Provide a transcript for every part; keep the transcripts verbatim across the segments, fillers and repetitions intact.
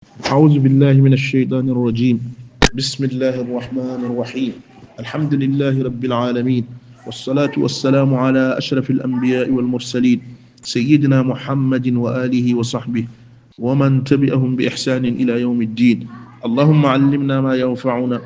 أعوذ بالله من الشيطان الرجيم. بسم الله الرحمن الرحيم. الحمد لله رب العالمين، والصلاة والسلام على أشرف الأنبياء والمرسلين، سيدنا محمد وآله وصحبه ومن تبعهم بإحسان إلى يوم الدين. اللهم علمنا ما ينفعنا،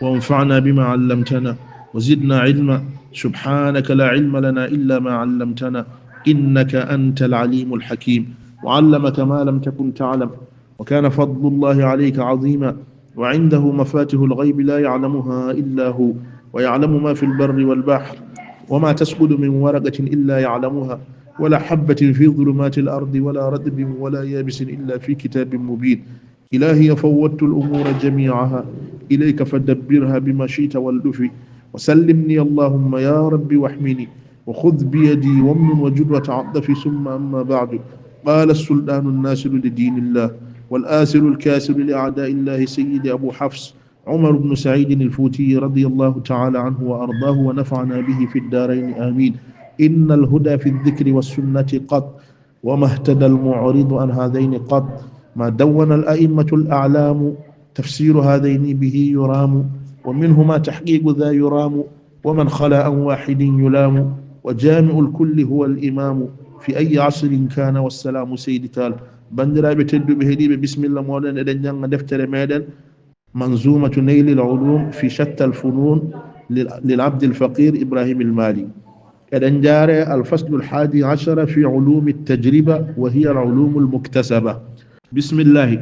وانفعنا بما علمتنا، وزدنا علما. سبحانك لا علم لنا إلا ما علمتنا، إنك أنت العليم الحكيم. وعلمك ما لم تكن تعلم، وكان فضل الله عليك عظيما، وعنده مفاتح الغيب لا يعلمها إلا هو، ويعلم ما في البر والبحر، وما تسقط من ورقة إلا يعلمها، ولا حبة في ظلمات الأرض ولا رطب ولا يابس إلا في كتاب مبين. إلهي فوضت الأمور جميعها إليك فدبرها بما شئت والطف، وسلمني اللهم يا رب واحمني، وخذ بيدي وامنن وجد وتعطف. ثم أما بعد، قال السلطان الناصر لدين الله والآسر الكاسر لأعداء الله سيدي أبو حفص عمر بن سعيد الفوتي رضي الله تعالى عنه وأرضاه ونفعنا به في الدارين آمين. إن الهدى في الذكر والسنة قط، وما اهتدى المعرض عن هذين قط، ما دون الأئمة الأعلام تفسير هذين به يرام، ومنهما تحقيق ذا يرام، ومن خلا عن واحد يلام، وجامع الكل هو الإمام في أي عصر كان والسلام سيد تال. Banndiraaɓe tedduɓe heɗiiɓe, bismilla mooɗon, eɗen njannga deftere meɗen منظومة نيل العلوم في شتى الفنون لل-، للعبد الفقير إبراهيم المالي. Eɗen njaare الفصل الحادي عشر في علوم التجربة وهي العلوم المكتسبة. بسم الله.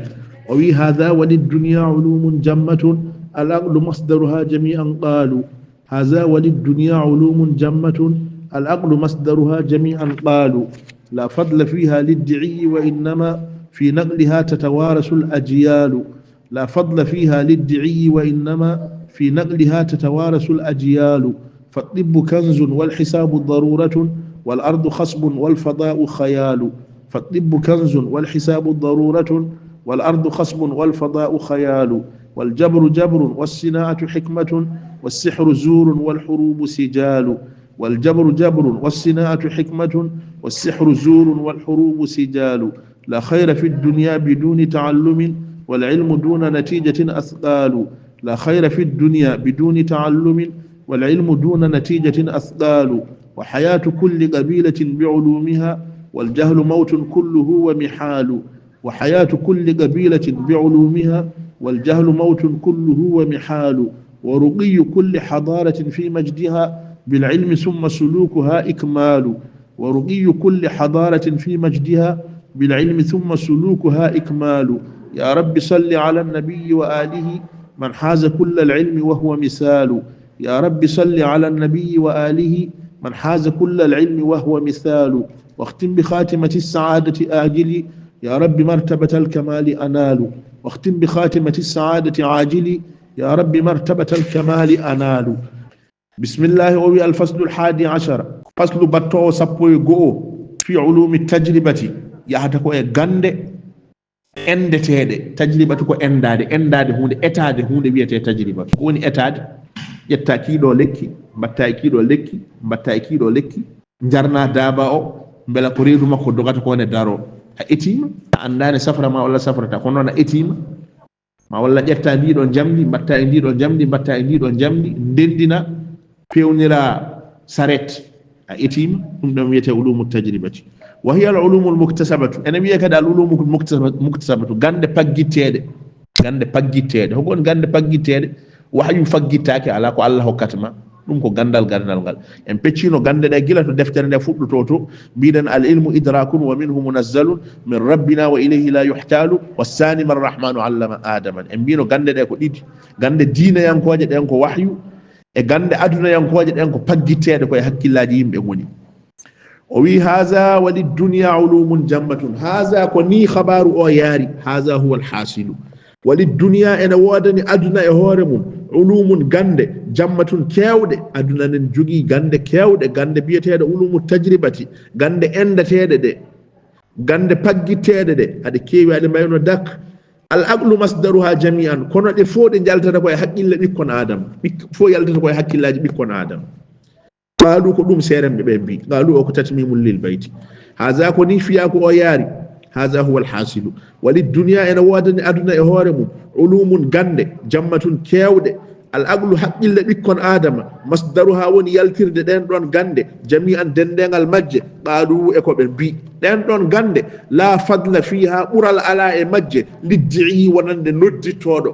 وفي هذا وللدنيا علوم جمة العقل مصدرها جميعا قالوا. هذا وللدنيا علوم جمة العقل مصدرها جميعا قالوا. لا فضل فيها للدعي وإنما في نقلها تتوارث الأجيال. لا فضل فيها للدعي وإنما في نقلها تتوارث الأجيال. فالطب كنز والحساب ضرورة والأرض خصب والفضاء خيال. فالطب كنز والحساب ضرورة والأرض خصب والفضاء خيال. والجبر جبر والصناعة حكمة والسحر زور والحروب سجال. والجبر جبر والصناعة حكمة والسحر زور والحروب سجال. لا خير في الدنيا بدون تعلم والعلم دون نتيجة أثقال. لا خير في الدنيا بدون تعلم والعلم دون نتيجة أثقال. وحياة كل قبيلة بعلومها والجهل موت كله ومحال. وحياة كل قبيلة بعلومها والجهل موت كله ومحال. ورقي كل حضارة في مجدها بالعلم ثم سلوكها إكمال. ورقي كل حضارة في مجدها بالعلم ثم سلوكها إكمال. يا رب صل على النبي وآله من حاز كل العلم وهو مثال. يا رب صل على النبي وآله من حاز كل العلم وهو مثال. واختم بخاتمة السعادة آجلي يا رب مرتبة الكمال أنال. واختم بخاتمة السعادة عاجلي يا رب مرتبة الكمال أنال. بسم الله. O wi الفصل الحادي عشر. Faslu battoowo sappo e go'o في علوم التجربة, yahata ko e gannde endeteeɗe. Tajribatu ko enndaade, enndaade huunde, etaade huunde wiyetee tajribatu. Ko woni etaade? Ƴetta kii ɗoo lekki, mbatta e kii ɗoo lekki, mbatta e kii ɗoo lekki, njarna daaba o, mbela ko reedu makko dogata ko ne daroo. A etiima, a anndaani safra ma walla safrata, kono noon a etiima. Ma walla ƴetta ndii ɗoo njamndi, mbatta e ndii ɗoo njamndi, mbatta e ndii ɗoo njamndi, ndenndina, peewnira saret. A etiima, ɗum ɗoon wiyetee علوم التجربة. وهي العلوم المكتسبة. Ene wiyee kadi العلوم المكتسبة, muktasabatu, gannde paggitteeɗe. Gannde paggitteeɗe. Hoko woni gannde paggitteeɗe? Wahyu faggittaake, alaa ko Allah hokkata ma. Ɗum ko ganndal, ganndal ngal. En pecciino gannde ɗe gila to deftere nde fuɗɗotoo to, mbiɗen: العلم إدراك ومنه منزل من ربنا وإليه لا يحتال، والثاني ما الرحمن علم آدم. En mbiino gannde ɗe ko ɗiɗi. Gannde diineyankooje ɗen ko wahyu, e gannde adunayankooje ɗen ko paggitteeɗe, ko e hakkillaaji yimɓe ngoni. O wi: هذا وللدنيا علوم جمة. Haza, ko nii habaaru o yaari. هذا هو الحاصل. وللدنيا, ene woodani aduna e hoore mum, علوم, gannde, جمة, keewɗe. Aduna nen jogii gannde keewɗe, gannde biyeteeɗe علوم التجربة, gannde enndeteeɗe ɗe, gannde paggitteeɗe ɗe, aɗe keewi, aɗe mbayno dak. العقل مصدرها جميعا, kono ɗe fof ɗe njaltata ko e haqqille ɓikkon Aadama. Ɓik-, fof yaltata ko e hakkillaaji ɓikkon Aadama. قالوا, ko ɗum seerenɓe ɓe mbii. قالوا o ko تتميم للبيت. هذا, ko nii fiyaaku o yaari. Haza huwa alhasilu. Wali duniya ene woodani aduna e hoore mum, ulumun gannde, jammatun keewɗe. Al aqlu haqqille ɓikkon Aadama, masdaruha woni yaltirde ɗeen ɗoon gannde, jami'an denndeengal majje, qaalu e ko ɓe mbi. Ɗeen ɗoon gannde, la fadla fiha ɓural alaa e majje, liddi'i wonande noddittooɗo.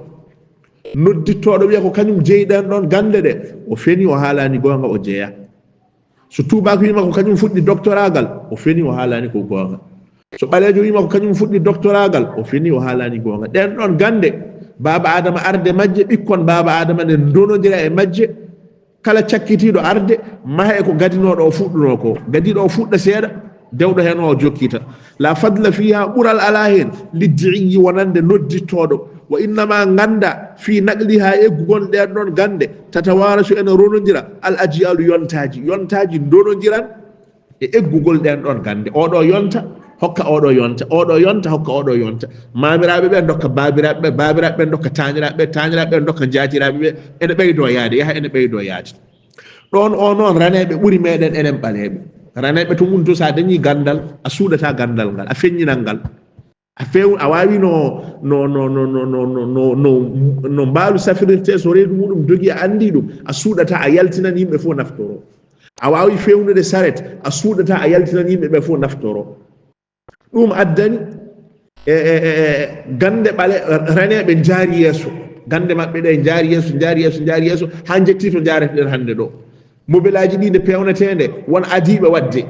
Noddittooɗo wiya ko kañum jeyi ɗeen ɗoon gannde ɗe, o feni o haalaani goonga o jeya. So tuubaako wiima ko kañum fuɗɗi doctoragal, o feni o haalaani ko goonga. So ɓaleejo wiima ko kañum fuɗɗi doctoragal, o feni o haalaani goonga. Ɗeen ɗoon gannde, baaba Aadama arde majje, ɓikkon baaba Aadama ne ndonondira e majje, kala cakkitiiɗo arde, maha e ko gadinooɗo o fuɗɗunoo ko. Gadiiɗo o fuɗɗa seeɗa, dewɗo heen o jokkita. La fadla fiha ɓural alaa heen, liddi'i wonande noddittooɗo. Wa innama ngannda, fi naqliha eggugol ɗeen ɗoon gannde, tatawarasu ene ronondira, al ajyalu yontaaji. Yontaaji ndonondiran, e eggugol ɗeen ɗoon gannde. Oɗo yonta, hokka oɗo yonta, oɗo yonta, hokka oɗo yonta. Maamiraaɓe ɓe ndokka baabiraaɓe ɓe, baabiraaɓe ɓe ndokka taaniraaɓe ɓe, taaniraaɓe ɓe ndokka njaatiriiɓe ɓe. Ene ɓeydoo yaade, yaha ene ɓeydoo yaade. Ɗoon o noon raneeɓe ɓuri meɗen enen ɓaleeɓe. Raneeɓe to mun to so a dañii ganndal, a suuɗataa ganndal ngal, a feññinan ngal. A few-, a waawi no, no, no, no, no, no, no, no, no, no mbaalu safirirtee so reedu muɗum dogi a anndi ɗum, a suuɗataa a yaltinan yimɓe fof naftoro. A waawi fewnude saret, a suuɗataa a yaltinan yimɓe ɓe fof naftoro. Ɗum addani e, e, e, e gannde ɓale, raneeɓe njaari yeeso. Gannde maɓɓe ɗe njaari yeeso, njaari yeeso, njaari yeeso, haa njettii to njaareten hannde ɗo. Mobelaaji ɗi nde peewnetee nde, won adiiɓe waɗde.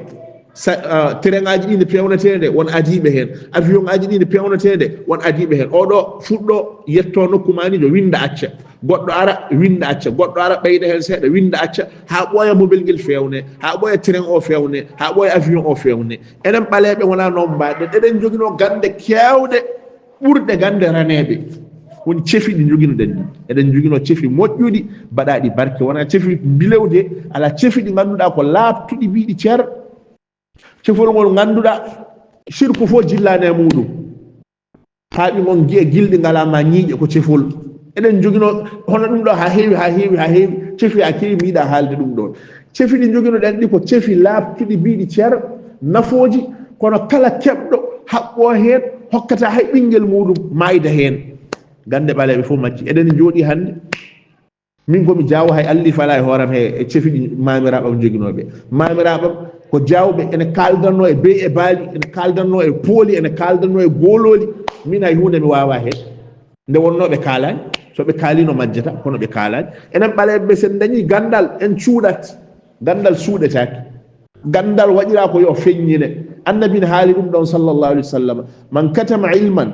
Sa-, ah, tereŋaaji ɗi nde peewnetee nde, won adiiɓe heen. Avion ŋaaji ɗi nde peewnetee nde, won adiiɓe heen. Oɗo fuɗɗo yetto nokku maaniijo, winnda acca. Goɗɗo ara, winnda acca. Goɗɗo ara, ɓeyda heen seeɗa, winnda acca. Haa ɓooya mobel ngel feewne, haa ɓooya tereŋ o feewne, haa ɓooya avion o feewne. Enen ɓaleeɓe wonaa noon mbaɗen. Eɗen njoginoo gannde keewɗe ɓurɗe gannde raneeɓe. Woni cefi ɗi njoginoɗen ɗi. Eɗen njoginoo cefi moƴƴuɗi, baɗaaɗi barke. Wonaa cefi mbilewde, alaa cefi ɗi ngannduɗaa ko laaɓtuɗi mbiɗi cer. Cefol ngol ngannduɗaa sirku fof jillaani e muɗum. Paaɓi ngon giya gilɗi ngalaa ma ñiiƴe ko cefol. Eɗen njoginoo hono ɗum ɗo haa heewi, haa heewi, haa heewi. Cefi haa keewi, mi yiɗaa haalde ɗum ɗoon. Cefi ɗi njoginoɗen ɗi ko cefi laaɓtuɗi mbiɗi cer nafooji, kono kala keɓɗo haɓɓoo heen hokkata hay ɓinngel muɗum maayda heen. Gannde ɓaleeɓe fof majji. Eɗen njooɗii hannde. Min ko mi jaawo hay allifa alaa e hooram he e cefi ɗi maamiraaɓe am njoginooɓe. Maamiraaɓe am ko jaawɓe ene kaaldanno e bey e baali, ene kaaldanno e pooli, ene kaaldanno e goolooli. Min hay huunde mi waawaa heen. Nde wonnoo ɓe kaalaani, so ɓe kaaliino majjata, kono ɓe kaalaani. Enen ɓaleeɓe ɓe, so en dañii ganndal, en cuuɗat. Ganndal suuɗetaake. Ganndal waɗiraa ko yo feññine. Annabi ne haali ɗum ɗoon, sallallahu alaihi wasallam. Man katama ilman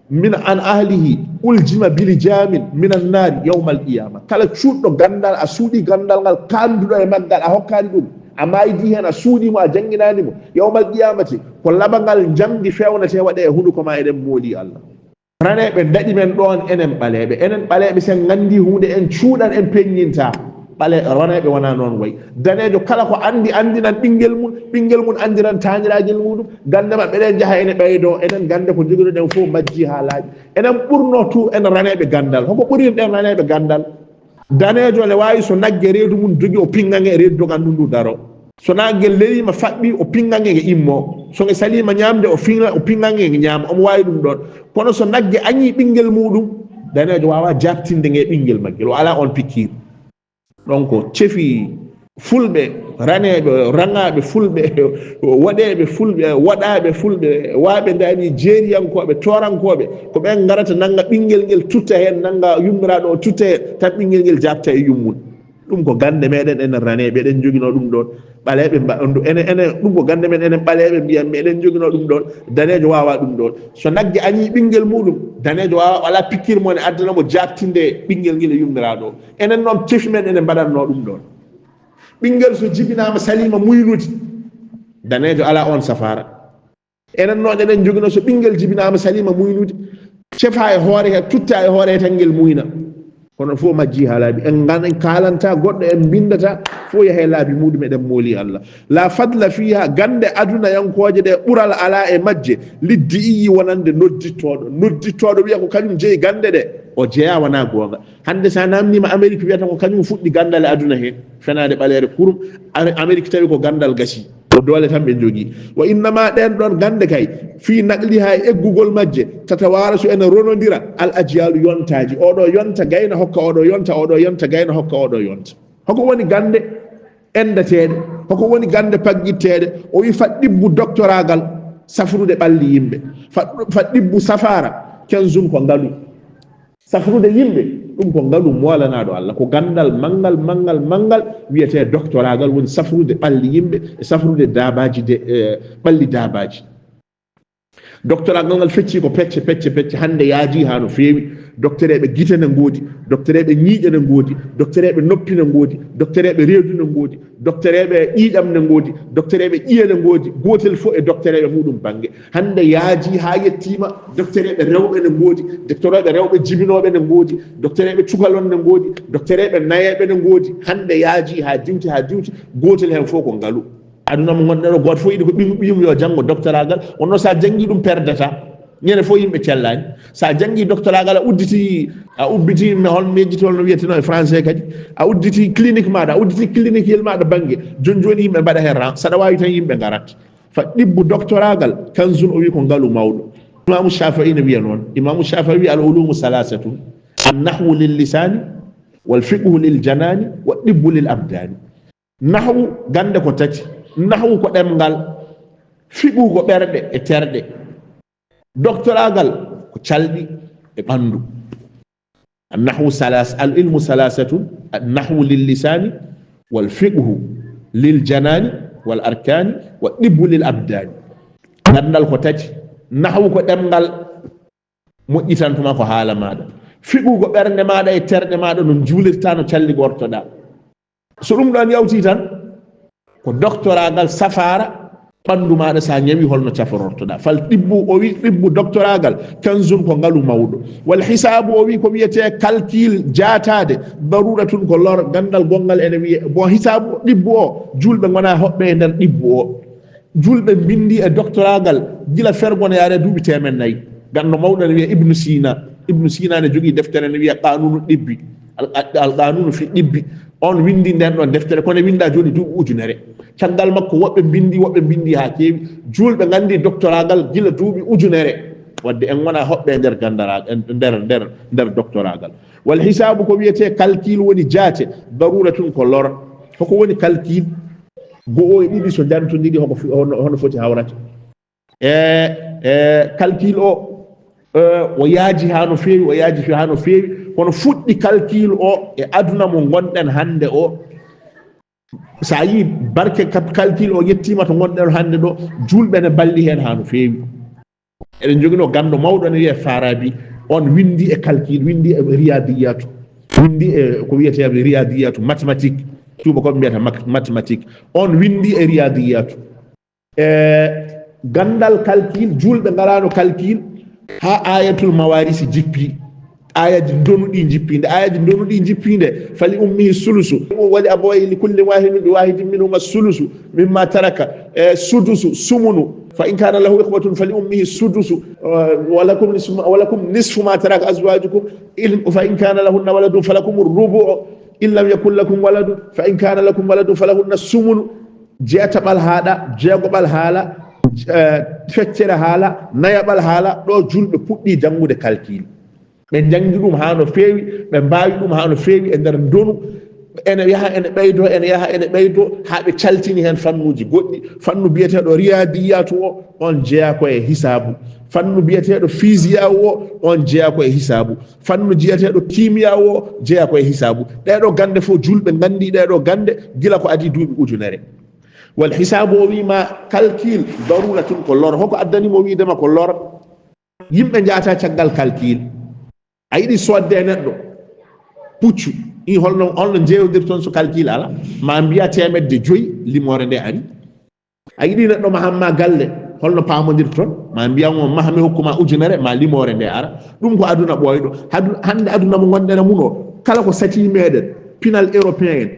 min an ahlihi uljima bilijamin min annaari yawmal qiyama. Kala cuuɗɗo ganndal, a suuɗii ganndal ngal, kaanduɗo e maggal, a hokkaani ɗum, a maaydi heen, a suuɗii mo, a jannginaani mo, yawmal qiyamati, ko labangal njamndi feewnetee waɗee e hunuko ma, eɗen mooli Allah. Raneeɓe daɗi men ɗoon, enen ɓaleeɓe. Enen ɓaleeɓe, so en nganndii huunde, en cuuɗan, en peññinta. Ɓale-, raneeɓe wonaa noon wayi. Daneejo kala ko anndi, anndinan ɓinngel mum, ɓinngel mum anndinan taaniraagal muɗum. Gannde maɓɓe ɗe njaha ene ɓeydoo. Enen gannde ko njogiɗen fof majjii haa laaɓi. Enen ɓurnoo tout en raneeɓe ganndal. Hoko ɓurirɗen raneeɓe ganndal? Daneejo ne waawi so nagge reedu mum dogi, o piŋŋa nge, reedu dogan ɗum ndu daro. So nagge leliima faɓɓi, o piŋŋa nge, nge immo. So nge saliima ñaamde, o fiŋa, o piŋŋa nge, nge ñaama. Omo waawi ɗum ɗoon. Kono so nagge añii ɓinngel muɗum, daneejo waawaa jaaɓtinde nge ɓinngel maggel. O alaa oon pikiir. Donc, cefi fulɓe, raneeɓe, raŋaaɓe fulɓe, waɗeeɓe fulɓe, waɗaaɓe fulɓe, waaɓe ndaani jeeriyankooɓe, toorankooɓe, ko ɓeen ngarata nannga ɓinngel ngel, tutta heen, nannga yummiraaɗo o, tutta heen, tan ɓinngel ngel jaaɓta e yummum. Ɗum ko gannde meɗen enen raneeɓe, eɗen njoginoo ɗum ɗoon. Ɓaleeɓe mba-, ene, ene, ɗum ko gannde men enen ɓaleeɓe, mbiyan mi eɗen njoginoo ɗum ɗoon. Daneejo waawaa ɗum ɗoon. So nagge añii ɓinngel muɗum, daneejo waawaa, alaa pikiir mo ne addana mo jaaɓtinde ɓinngel ngel e yummiraaɗo o. Enen noon, cefi men ene mbaɗatnoo ɗum ɗoon. Ɓinngel so jibinaama, saliima muynude, daneejo alaa oon safaara. Enen noon, eɗen njoginoo so ɓinngel jibinaama, saliima muynude, cefa e hoore he, tutta e hoore he, tan ngel muyna. Kono fof majjii haa laaɓi. En ngan-, en kaalantaa goɗɗo, en mbinndataa, fof yaha e laabi muɗum, eɗen mooli Allah. La fadla fiha, gannde adunayankooje ɗe, ɓural alaa e majje, liddi'i wonande noddittooɗo. Noddittooɗo wiya ko kañum jeyi gannde ɗe, o jeyaa, wonaa goonga. Hannde so a naamniima Amerik, wiyata ko kañum fuɗɗi ganndal e aduna he, fenaande ɓaleere kurum. Are-, Amerik tawi ko ganndal gasi. Ko Doole tan ɓe njogii. Wa innama ɗeen ɗoon gannde kay, fii naqliha e eggugol majje, tatawaarasu ene ronondira al ajyaalu yontaaji. Oɗo yonta gayna hokka oɗo yonta, oɗo yonta gayna hokka oɗo yonta. Hoko woni gannde endateeɗe? Hoko woni gannde paggitteeɗe? O wi fa ɗibbu doktoraagal safrude ɓalli yimɓe. Fa, fa ɗibbu safaara, kenzun ko ngalu. Safrude yimɓe, ɗum ko ngalu moolanaaɗo Allah. Ko ganndal manngal, manngal, manngal, wiyetee doktoraagal, woni safrude ɓalli yimɓe e safrude daabaaji de, e ɓalli daabaaji. Doktoraagal ngal feccii ko pecce, pecce, pecce. Hannde yaajii haa no feewi. Doktoreeɓe gite ne ngoodi, doktoreeɓe ñiiƴe ne ngoodi, doktoreeɓe noppi ne ngoodi, doktoreeɓe reedu ne ngoodi, doktoreeɓe ƴiiƴam ne ngoodi, doktoreeɓe ƴiye ne ngoodi, gootel fof e doktoreeɓe muuɗum bannge. Hannde yaajii haa yettiima doktoreeɓe rewɓe ne ngoodi, doktoreeɓe rewɓe jibinooɓe ne ngoodi, doktoreeɓe cukalon ne ngoodi, doktoreeɓe nayeeɓe ne ngoodi. Hannde yaajii haa diwti, haa diwti, gootel heen fof ko ngalu. Aduna mo ngonɗen o, gooto fof yiɗi ko ɓiyum, ɓiyum yo janngo doktoraagal. Wonno so a janngii ɗum perdata. Ñande fof yimɓe cellaani. So a janngii doktoraagal, a udditi, a ubbiti, mi hol, mi yejjiti hol no wiyeteno e français kadi. A udditi clinique maaɗa, a udditi clinique yel maaɗa bannge. Jooni jooni yimɓe mbaɗa heen ran. Saɗa waawi tan yimɓe ngarat. Fa ɗibbu doktoraagal, kanzun o wi ko ngalu mawɗo. Imaamu Shaafi'i ne wiya noon. Imaamu Shaafi'i wi al ulumu salasatun. An nahwu lil lisaani, wal fiqhu lil janaani, wa ɗibbu lil abdaani. Nahwu gannde ko tati. Nahwu ko ɗemngal, fiqhu ko ɓerɗe e terɗe, doktoraagal ko calɗi e ɓanndu. An nahwu salas, al ilmu salasatun, an nahwu lil lisaani, wal fiqhu lil janaani, wal arkaani, wa ɗibbu lil abdaani. Ganndal ko tati. Nahwu ko ɗemngal moƴƴitantuma ko haala maaɗa. Fiqhu ko ɓernde maaɗa e terɗe maaɗa no njuulirta, no calli gortoɗa. So ɗum ɗon yawti tan, ko doktoraagal safaara ɓanndu maaɗa, so a ñawi holno caforortoɗa. Fal ɗibbu, o wi ɗibbu doktoraagal, kanzun ko ngalu mawɗo. Wal hisaabu, o wi ko wiyetee calcul jaataade, daruuratun ko lor, ganndal gonngal ene wiye. Bon, hisaabu ɗibbu o, juulɓe ngona hoɓɓe e nder ɗibbu o. Juulɓe mbinndi e doktoraagal gila fergo ne yaare duuɓi teemen nayi. Ganndo mawɗo ne wiya Ibnu Sina. Ibnu Sina ne jogii deftere ne wiya Qanunu ɗibbi. Al, al, al Qanunu fi ɗibbi. On winndi nden ɗon deftere, kono winnda jooni duuɓi ujunere. Caggal makko woɓɓe mbinndi, woɓɓe mbinndi haa keewi. Juulɓe nganndi doktoraagal gila duuɓi ujunere. Wadde en ngona hoɓɓe nder ganndara-, nder, nder, nder doktoraagal. Wal hisaabu ko wiyetee calcul woni jaate, daruuratun ko lor. Hoko woni calcul? Go'o e ɗiɗi so njantondiri, hoko fi-, hono, hono foti hawrata? E, e, calcul o, e, o yaaji haa no feewi, o yaaji fe-, haa no feewi. Kono fuɗɗi calcul o e aduna mo ngonɗen hannde o, so a yii barke kap-, calcul o yettiima to ngonɗen hannde ɗo, juulɓe ne mballi heen haa no feewi. Eɗen njoginoo ganndo mawɗo ne wiyee Farabi, on winndi e calcul, winndi e riyadiyatu, winndi e ko wiyetee riyadiyatu, mathématique, tuubakooɓe mbiyata mat-, mathématique. On winndi e riyadiyatu. E ganndal calcul, juulɓe ngaraano calcul haa Ayatul Mawarisi jippi. Ayaji ndonu ɗi jippi. Nde ayaji ndonu ɗi jippi nde, fali ummihi sulusu, wali abawayhi li kulli wahidin, li wahidin minhuma sulusu mimma taraka, e, sudusu, sumunu, fa in kana lahu ikhwatun fali ummihi sudusu, e, wa lakum nisfu ma, wa lakum nisfu ma taraka azwajukum, in, fa in kana lahunna waladun falakum rubu'u, in lam yakun lakum waladun, fa in kana lakum waladun falahunna sumunu. Jeetaɓal haala, jeegoɓal haala, e, feccere haala, nayaɓal haala, ɗo juulɓe puɗɗi janngude calcul. Ɓe njanngi ɗum haa no feewi, ɓe mbaawi ɗum haa no feewi e nder ndonu. Ene yaha, ene ɓeydo, ene yaha, ene ɓeydo, haa ɓe caltini heen fannuuji goɗɗi. Fannu biyeteeɗo riyadiyatu o, on jeyaa ko e hisaabu. Fannu biyeteeɗo fisiya o, on jeyaa ko e hisaabu. Fannu biyeteeɗo kimiya o, jeyaa ko e hisaabu. Ɗee ɗoo gannde fof, juulɓe nganndi ɗee ɗoo gannde gila ko adii duuɓi ujunere. Wal hisaabu, o wii ma calcul, daruuratun ko lor. Hoko addani mo wiide ma ko lor? Yimɓe njaata caggal calcul. A yiɗi soodde e neɗɗo puccu, in holno, holno njeeyodirton so calcul ala? Ma mbiya teemedde joyi, limoore nde ari. A yiɗi neɗɗo mahamma galle, holno paamondirton? Ma mbiya mo, maha mi hokkuma ujunere, ma limoore nde ara. Ɗum ko aduna ɓooyɗo. Hadu-, hannde aduna mo ngonɗen e mum o, kala ko satii meɗen, pinal européen en,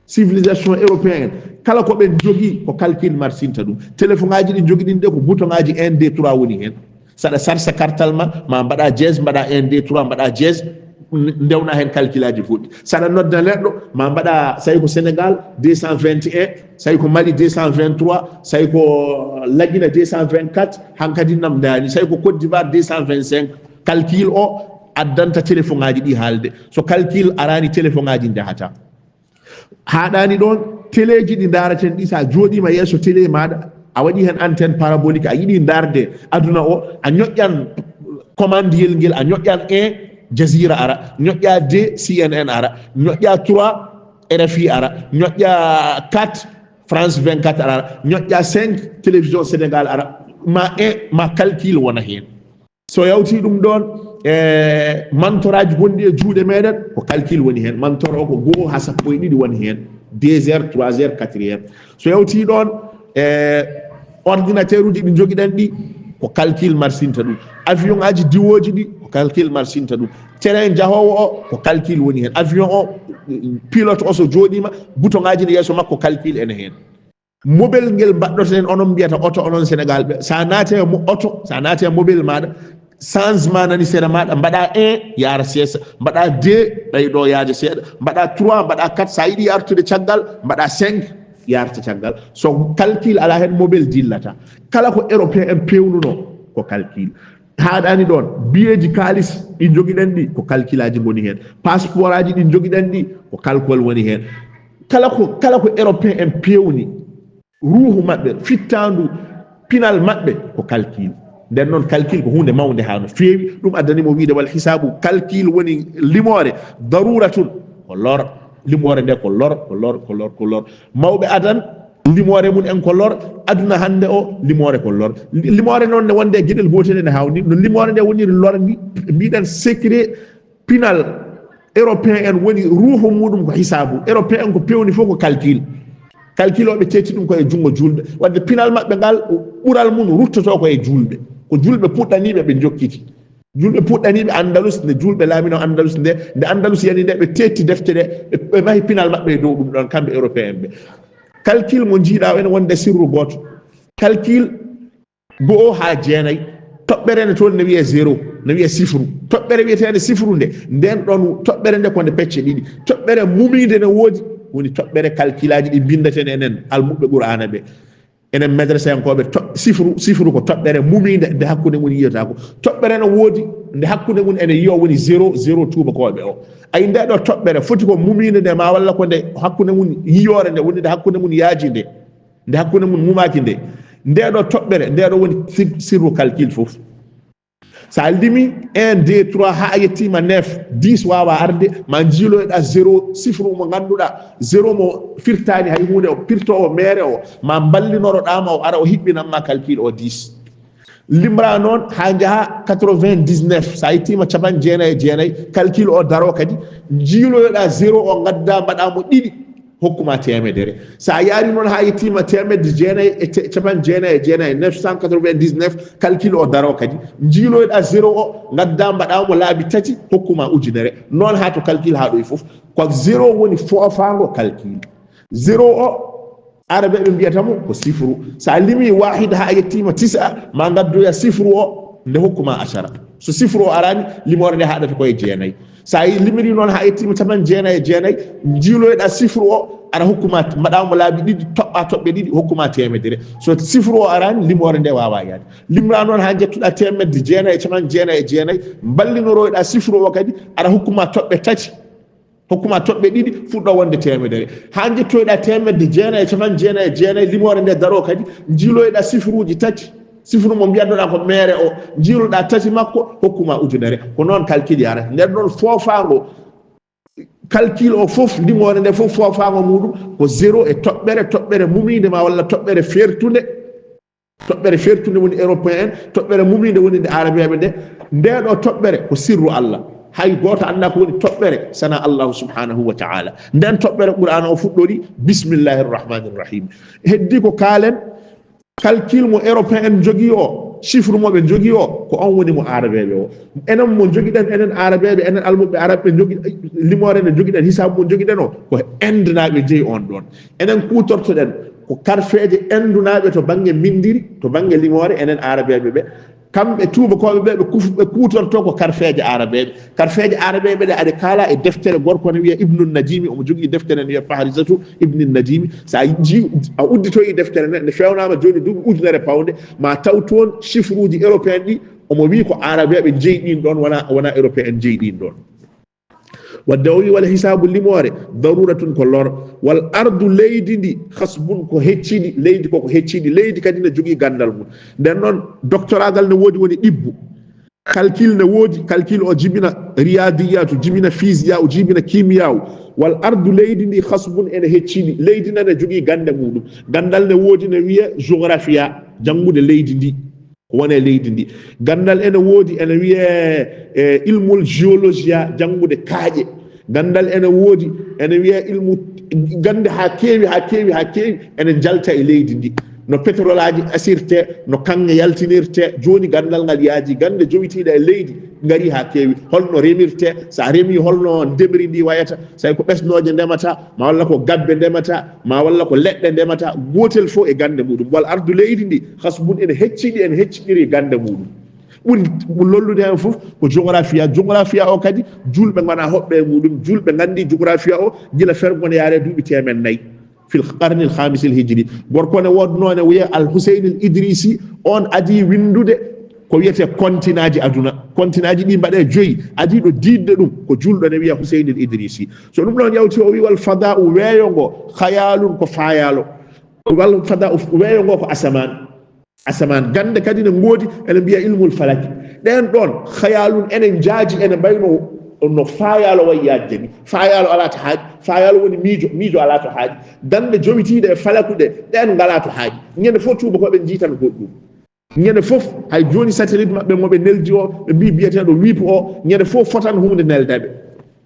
civilisation européen en, kala ko ɓen jogii, ko calcul marsinta ɗum. Téléphone ŋaaji ɗi jogiɗen ɗi, ko bouton ŋaaji un, deux, trois woni heen. Saɗa sarsa kartal ma, ma mbaɗa dièse, mbaɗa un, deux, trois, mbaɗa dièse, ndewna heen calculaji goɗɗi. Saɗa nodda neɗɗo, ma mbaɗa, so tawi ko Sénégal, deux cent vingt et un, so tawi ko Mali, deux cent vingt-trois, so tawi ko Lagina, deux cent vingt-quatre, hankadi nam ndaani, so tawi ko Côte d'Ivoire, deux cent vingt-cinq. Calcul o addanta téléphone ngaji ɗi haalde. So calcul arani, téléphone ngaji njahata. Haaɗaani ɗoon, teleeji ɗi ndaaraten ɗi, so a jooɗiima yeeso télé maaɗa, a waɗi heen antenne parabolique, a yiɗi ndaarde aduna o, a ñoƴƴan commandeyel ngel, a ñoƴƴan un, Jazeera ara, ñoƴƴa deux, C N N ara, ñoƴƴa trois, R F I ara, ñoƴƴa quatre, France vingt-quatre ara, ñoƴƴa cinq, Télévision Sénégal ara, ma un, ma calcul wona heen. So yawti ɗum ɗoon, e mantoraaji gonɗi e juuɗe meɗen, ko calcul woni heen. Mantor o ko goo haa sappo e ɗiɗi woni heen. Deux heures, trois heures, quatre heures. So yawti ɗoon, e ordinateur uji ɗi njogiɗen ɗi, ko calcul marsinta ɗum. Avion aji diwooji ɗi, ko calcul marsinta ɗum. Train jahoowo o, ko calcul woni heen. Avion o, pilote o so jooɗiima, bouton aji ne yeeso makko, calcul ene heen. Mobel ngel mbaɗɗoten, onon mbiyata oto, onon Sénégal ɓe. So a naati e mo-, oto, so a naati e mobel maaɗa, changement nani sera maaɗa, mbaɗa un, yaara seesa, mbaɗa deux, ɓeydo yaaja seeɗa, mbaɗa trois, mbaɗa quatre, so a yiɗi artude caggal, mbaɗa cinq, yarta caggal. So calcul alaa heen, mobel dillata. Kala ko Européen en peewnuno, ko calcul. Haaɗaani ɗoon, biyeeji kaalis ɗi njogiɗen ɗi, ko calculaaji ngoni heen. Passeport aji ɗi njogiɗen ɗi, ko calcul woni heen. Kala ko, kala ko Européen en peewni, ruuhu maɓɓe, fittaandu, pinal maɓɓe, ko calcul. Nden noon, calcul ko huunde mawnde haa no feewi. Ɗum addani mo wiide, wal hisaabu, calcul woni limoore, daruuratun, ko lor. Limoore nde ko lor, ko lor, ko lor, ko lor. Mawɓe adan, limoore mum en ko lor. Aduna hannde o, limoore ko lor. Li-, limoore noon ne wonde e geɗel gootel ene haawnii. No limoore nde woniri lor ni, mbiɗen secret pinal Européen en woni ruuhu muɗum ko hisaabu. Européen en ko peewni fof ko calcul. Calcul o ɓe cetti ɗum ko e junngo juulɓe. Wadde pinal maɓɓe ngal, ɓural mum ruttoto ko e juulɓe. Ko juulɓe puɗɗaniiɓe ɓe njokkiti. Juulɓe puɗɗaniiɓe Andalus, nde juulɓe laamino Andalus nde, nde Andalus yani nde, ɓe teetti defte ɗe, ɓe, ɓe mahi pinal maɓɓe e dow ɗum ɗon, kamɓe Européen ɓe. Calcul mo njiiɗa o ene wonde sirru gooto. Calcul go'o haa jeenayi. Toɓɓere ne toon ne wiyee zéro, ne wiyee sifru. Toɓɓere wiyeteende sifru nde, nden ɗon toɓɓere nde ko nde pecce ɗiɗi. Toɓɓere mumiinde ne woodi, woni toɓɓere calculaaji ɗi mbinndeten enen almuɓɓe Qur'aana ɓe. Enen madrasayankooɓe, to-, sifru, sifru ko toɓɓere mumiinde, nde hakkunde mum yiyata ko. Toɓɓere no woodi, nde hakkunde mum ene yiyo woni zéro, zéro tuubakooɓe o. Ayi, nde ɗo toɓɓere foti ko mumiinde nde ma walla ko nde hakkunde mum yiyoore nde, woni nde hakkunde mum yaaji nde, nde hakkunde mum mumaaki nde. Nde ɗo toɓɓere, nde ɗo woni sir-, sirru calcul fof. So a limi un, deux, trois, haa a yettiima neuf, dix waawaa arde, ma njiiloyɗa zéro, sifru mo ngannduɗaa, zéro mo firtaani hay huunde, o pirtoowo meere o, ma mballinoroɗaa ma o ara o hiɓɓinan ma calcul o dix. Limra noon haa njaha quatre-vingt-dix-neuf, so a yettiima capanɗe jeenayi e jeenayi, calcul o daro kadi, njiiloyɗa zéro o ngadda mbaɗa mo ɗiɗi, hokkuma teemedere. So a yaari noon haa yettiima teemedde jeenayi e te-, capanɗe jeenayi e jeenayi, neuf cent quatre-vingt-dix-neuf, calcul o daro kadi. Njiiloyɗa zéro o, ngadda mbaɗa mo laabi tati, hokkuma ujunere. Noon haa to calcul haa ɗo e fof. Ko zéro woni foofaango calcul. Zéro o, Arabeeɓe mbiyata mo ko sifru. So a limi wahid haa yettiima tisa, ma ngaddoya sifru o, nde hokkuma ashara. So sifru o arani, limoore nde haɗata ko e jeenayi. So a limiri noon haa yettiima capanɗe jeenayi e jeenayi, njiiloyɗa sifru o, ara hokkuma, mbaɗa mo laabi ɗiɗi, toɓɓa toɓɓe ɗiɗi, hokkuma teemedere. So sifru o arani, limoore nde waawaa yaade. Limra noon haa njettuɗa teemedde jeenayi e capanɗe jeenayi e jeenayi, mballinoroyɗa sifru o kadi, ara hokkuma toɓɓe tati, hokkuma toɓɓe ɗiɗi, fuɗɗo wonde teemedere. Haa njettoyɗa teemedde jeenayi e capanɗe jeenayi e jeenayi, limoore nde daro kadi, njiiloyɗa sifruuji tati, sifru mo mbiyatnoɗa ko meere o, njiiloɗa tati makko, hokkuma ujunere. Ko noon calcul yarata. Nden noon foofaango calcul o fof, limoore nde fof, foofaango muɗum ko zéro e toɓɓere, toɓɓere mumiinde ma walla toɓɓere fertunde. Toɓɓere fertunde woni Européen, toɓɓere mumiinde woni nde Arabeeɓe nde. Nde ɗo toɓɓere ko sirru Allah. Hay gooto anndaa ko woni toɓɓere, sana Allahu subhanahu wa ta'ala. Nden toɓɓere Qur'aana o fuɗɗori, bismillahir rahmanir rahim. Heddi ko kaalen, calcul mo Européen en jogii o, chiffre mo ɓe njogii o, ko on woni mo Arabeeɓe o. Enen mo njogiɗen, enen Arabeeɓe, enen almuɓɓe Arabɓe njogi-, limoore nde njogiɗen, hisaabu mo njogiɗen o, ko Inde naaɓe jeyi on ɗon. Enen kuutortoɗen ko karfeeje Inde naaɓe to bannge mbinndiri, to bannge limoore, enen Arabeeɓe ɓe. Kamɓe tuubakooɓe ɓe, ɓe kuf-, ɓe kuutorto ko karfeeje arabeeɓe. Karfeeje arabeeɓe ɗe aɗe kaala e deftere gorko ne wiya Ibnu Najimi, omo jogii deftere ne wiya Fahrisatu Ibni Najimi. Sa ji-, a udditoyi deftere ne, nde fewnaama jooni duuɓi ujunere pawɗe, ma taw toon chiffre uji européen ɗi, omo wi'i ko arabeeɓe jeyi ɗin ɗon, wona, wona européen jeyi ɗin ɗon. Wadde o wi wal hisaabu limoore, daruratun ko lor. Wal ardu leydi ndi, hasbun ko hecciɗi, leydi koko hecciɗi, leydi kadi ne jogii ganndal mum. Nden noon, doctoragal ne woodi woni ɗibbu. Calcul ne woodi, calcul o jibina riyadiyatu, jibina fisiya, o jibina kimiyawu. Wal ardu leydi ndi, hasbun ene hecciɗi, leydi nana jogii gannde muɗum. Ganndal ne woodi ne wiye géographia, janngude leydi ndi. Ko woni e leydi ndi. Ganndal ene woodi, ene wiyee, e, ilmul géologia, janngude kaaƴe. Ganndal ene woodi, ene wiyee ilmu gannde haa keewi, haa keewi, haa keewi, ene njalta e leydi ndi. No pétrole aji asirte, no kaŋŋe yaltinirte, jooni ganndal ngal yaaji, gannde jowitiiɗe e leydi ngarii haa keewi. Holno remirte, so a remii holno ndemri ndi wayata, so tawi ko ɓesnooje ndemata, ma walla ko gabbe ndemata, ma walla ko leɗɗe ndemata, gootel fof e gannde muɗum. Wal ardu leydi ndi, hasbun ene hecciɗi, ene hecciɗiri gannde muɗum. Ɓuri lollude heen fof ko géographia. Géographia o kadi, juulɓe ngona hoɓɓe e muɗum. Juulɓe nganndi géographia o gila fergo ne yaare duuɓi teemen nayi. Fil qarnil khamisil hijri. Gorko ne woodnoo ne wiyee Al Huseynil Idrisi, on adii winndude ko wiyetee continentji aduna. Continentji ɗi mbaɗee joyi, adii ɗo diidde ɗum, ko juulɗo ne wiya Huseynil Idrisi. So ɗum ɗon yawti, o wi wal fada'u, weeyo ngo, khayalun, ko faayaalo. Wal fada'u, weeyo ngo ko asamaan. Asamaan. Gannde kadi ne ngoodi, ene mbiya ilmul falaki. Ɗeen ɗon, khayalun, ene njaaji, ene mbayno no faayaalo wayi yaajde ni. Faayaalo alaa to haaɗi. Faayaalo woni miijo, miijo alaa to haaɗi. Gannde jowitiiɗe e falaku ɗe, ɗeen ngalaa to haaɗi. Ñande fof tuubakooɓe njiitan goɗɗum. Ñande fof, hay jooni satellite maɓɓe mo ɓe neldi o, ɓe mbii biyeteeɗo wiipu o, ñande fof fotan huunde nelda ɓe.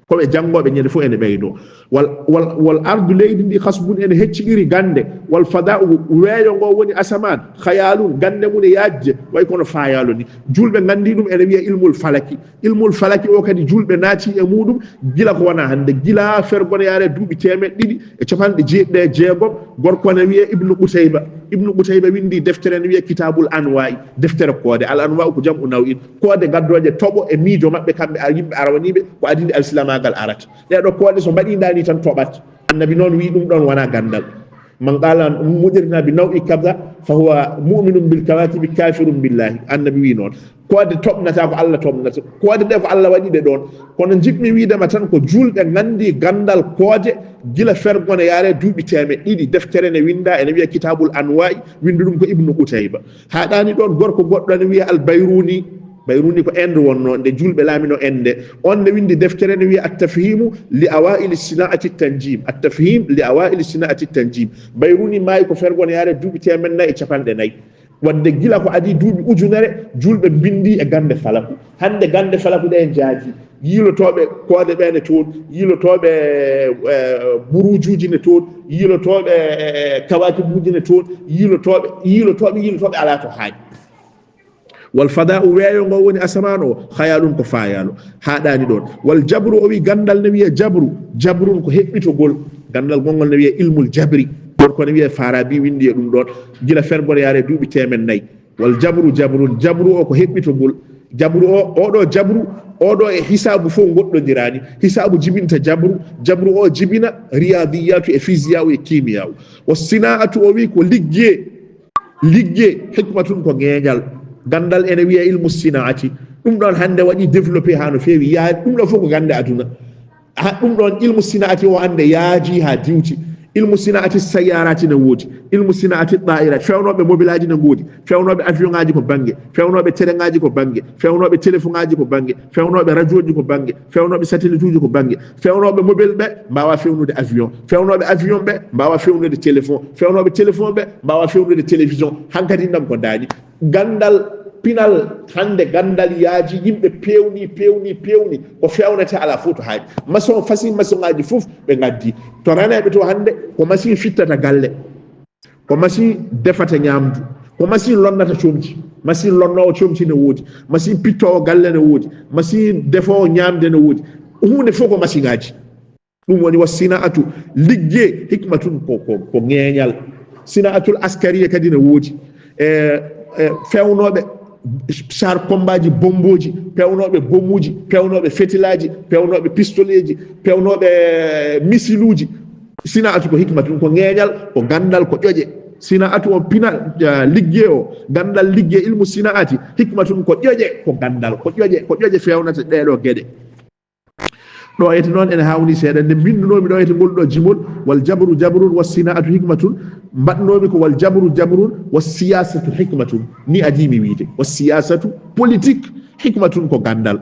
Ko ɓe janngooɓe ñande fof ene ɓeydoo. Wal, wal, wal ardu, leydi ndi, hasbun, ene hecciɗiri gannde. Wal fada'u, weeyo ngo woni asamaan, khayalun, gannde mum e yaajde, way kono faayaalo ni. Juulɓe nganndi ɗum ene wiya ilmul falaki. Ilmul falaki o kadi juulɓe naati e muɗum gila ko wona hannde, gila fergo ne yaare duuɓi teemeɗɗe ɗiɗi e capanɗe jeeɗiɗi e jeegom, gorko ne wiye Ibnu Qutayba. Ibnu Qutayba winndi deftere ne wiye Kitabul Anwa'i, deftere koode. Al Anwa'u ko jam'u naw'in. Koode gaddooje toɓo e miijo maɓɓe kamɓe a-, yimɓe arawaniiɓe ko adii nde alsilamaagal arata. Ɗee ɗoo koode so mbaɗii ndaa ni tan toɓat. Annabi noon wii ɗum ɗoon wonaa ganndal. Man qaala muɗirna bi naw'i kaza fa huwa mu'minun bil kawakibi kafirun billahi. Annabi wii noon. Koode toɓnata ko Allah toɓnata. Koode ɗe ko Allah waɗi ɗe ɗoon. Kono njiɗmi wiide ma tan ko juulɓe nganndi ganndal koode gila fergo ne yaare duuɓi teemeɗɗe ɗiɗi. Deftere ne winnda ene wiya Kitabul Anwa'i, winndu ɗum ko Ibnu Qutayba. Haaɗaani ɗoon, gorko goɗɗo ne wiya Al Bayruni. Bayruni ko Inde wonnoo, nde juulɓe laamino Inde. On ne winndi deftere ne wiya At-Tafhimu li Awaili Sina'ati Tanjim. At-Tafhim li Awaili Sina'ati Tanjim. Bayruni maayi ko fergo ne yaare duuɓi teemeɗɗe nayi e capanɗe nayi. Wadde gila ko adii duuɓi ujunere, juulɓe mbinndi e gannde falaku. Hannde gannde falaku ɗe njaaji. Yiilotooɓe koode ɓe ne toon, yiilotooɓe, eh, buruujuuji ne toon, yiilotooɓe, eh, kawaakibuuji ne toon, yiilotooɓe, yiilotooɓe, yiilotooɓe alaa to haaɗi. Wal fada'u, weeyo ngo woni asamaan o, khayalun, ko faayaalo, haaɗaani ɗoon. Wal jabru, o wi ganndal ne wiya jabru, jabrun ko heɓɓitogol. Ganndal gonngol ne wiya ilmul jabri, ɗoon ko ne wiya Farabi winndi e ɗum ɗoon, gila fergo ne yaare duuɓi teemen nayi. Wal jabru jabrun, jabru o ko heɓɓitogol. Jabru o, oɗo jabru, oɗo e hisaabu fof ngoɗɗondiraani. Hisaabu jibinta jabru, jabru o jibina riyadiyatu e fisiyawu e kimiyawu. Wa sina'atu, o wi ko ligge. Ligge, hikmatun ko ŋeeñal. Ganndal ene wiya ilmu sinaati. Ɗum ɗoon hannde waɗi développé haa no feewi. Yaa, ɗum ɗo fof ko gannde aduna. Ha, ɗum ɗoon ilmu sinaati o hannde yaaji haa diwti. Ilmu sinaati sayyaraati ne woodi. Ilmu sinaati ɗaa'iraati. Fewnooɓe mobilaaji ne ngoodi. Fewnooɓe avion ŋaaji ko bannge. Fewnooɓe tereŋaaji ko bannge. Fewnooɓe telefoŋaaji ko bannge. Fewnooɓe rajooji ko bannge. Fewnooɓe satellituuji ko bannge. Fewnooɓe mobile ɓe mbaawa fewnude avion. Fewnooɓe avion ɓe mbaawa fewnude téléphone. Fewnooɓe téléphone ɓe mbaawa fewnude télévision. Hankadi ndam ko daani. Ganndal pinal hannde, ganndal yaaji, yimɓe peewni, peewni, peewni. Ko fewnete alaa fof to haaɗi. Maçon, fasi maçon ŋaaji fof ɓe ngaddi. To raneeɓe to hannde, ko machine fittata galle. Ko machine defata ñaamdu. Ko machine lonnata comci. Machine lonnoowo comci ne woodi. Machine pittoowo galle ne woodi. Machine defoowo ñaamde ne woodi. Huunde fof ko machine ŋaaji. Ɗum woni wa sina'atu, ligge, hikmatun ko, ko, ko ŋeeñal. Sina'atul askariya kadi ne woodi. E, e, fewnooɓe, char combat ji, bombooji, pewnooɓe bomuuji, pewnooɓe fetilaaji, pewnooɓe pistoleeji, pewnooɓe misiluuji. Sinaa'atu ko hikmatun, ko ŋeeñal, ko ganndal, ko ƴoƴe. Sinaa'atu on pinal, eh, liggey o, ganndal liggey, ilmu sinaa'ati, hikmatun ko ƴoƴe, ko ganndal, ko ƴoƴe, ko ƴoƴe feewnata ɗee ɗoo geɗe. Ɗo ete noon ene haawnii seeɗa, nde mbinnunoomi ɗo ete ngol ɗo jimol, wal jabru jabrun, was sinaa'atu hikmatun, mbaɗnoomi ko wal jabru jabrun, was siyaasatu hikmatun. Ni adii mi wiyde. Was siyaasatu, politique, hikmatun ko ganndal,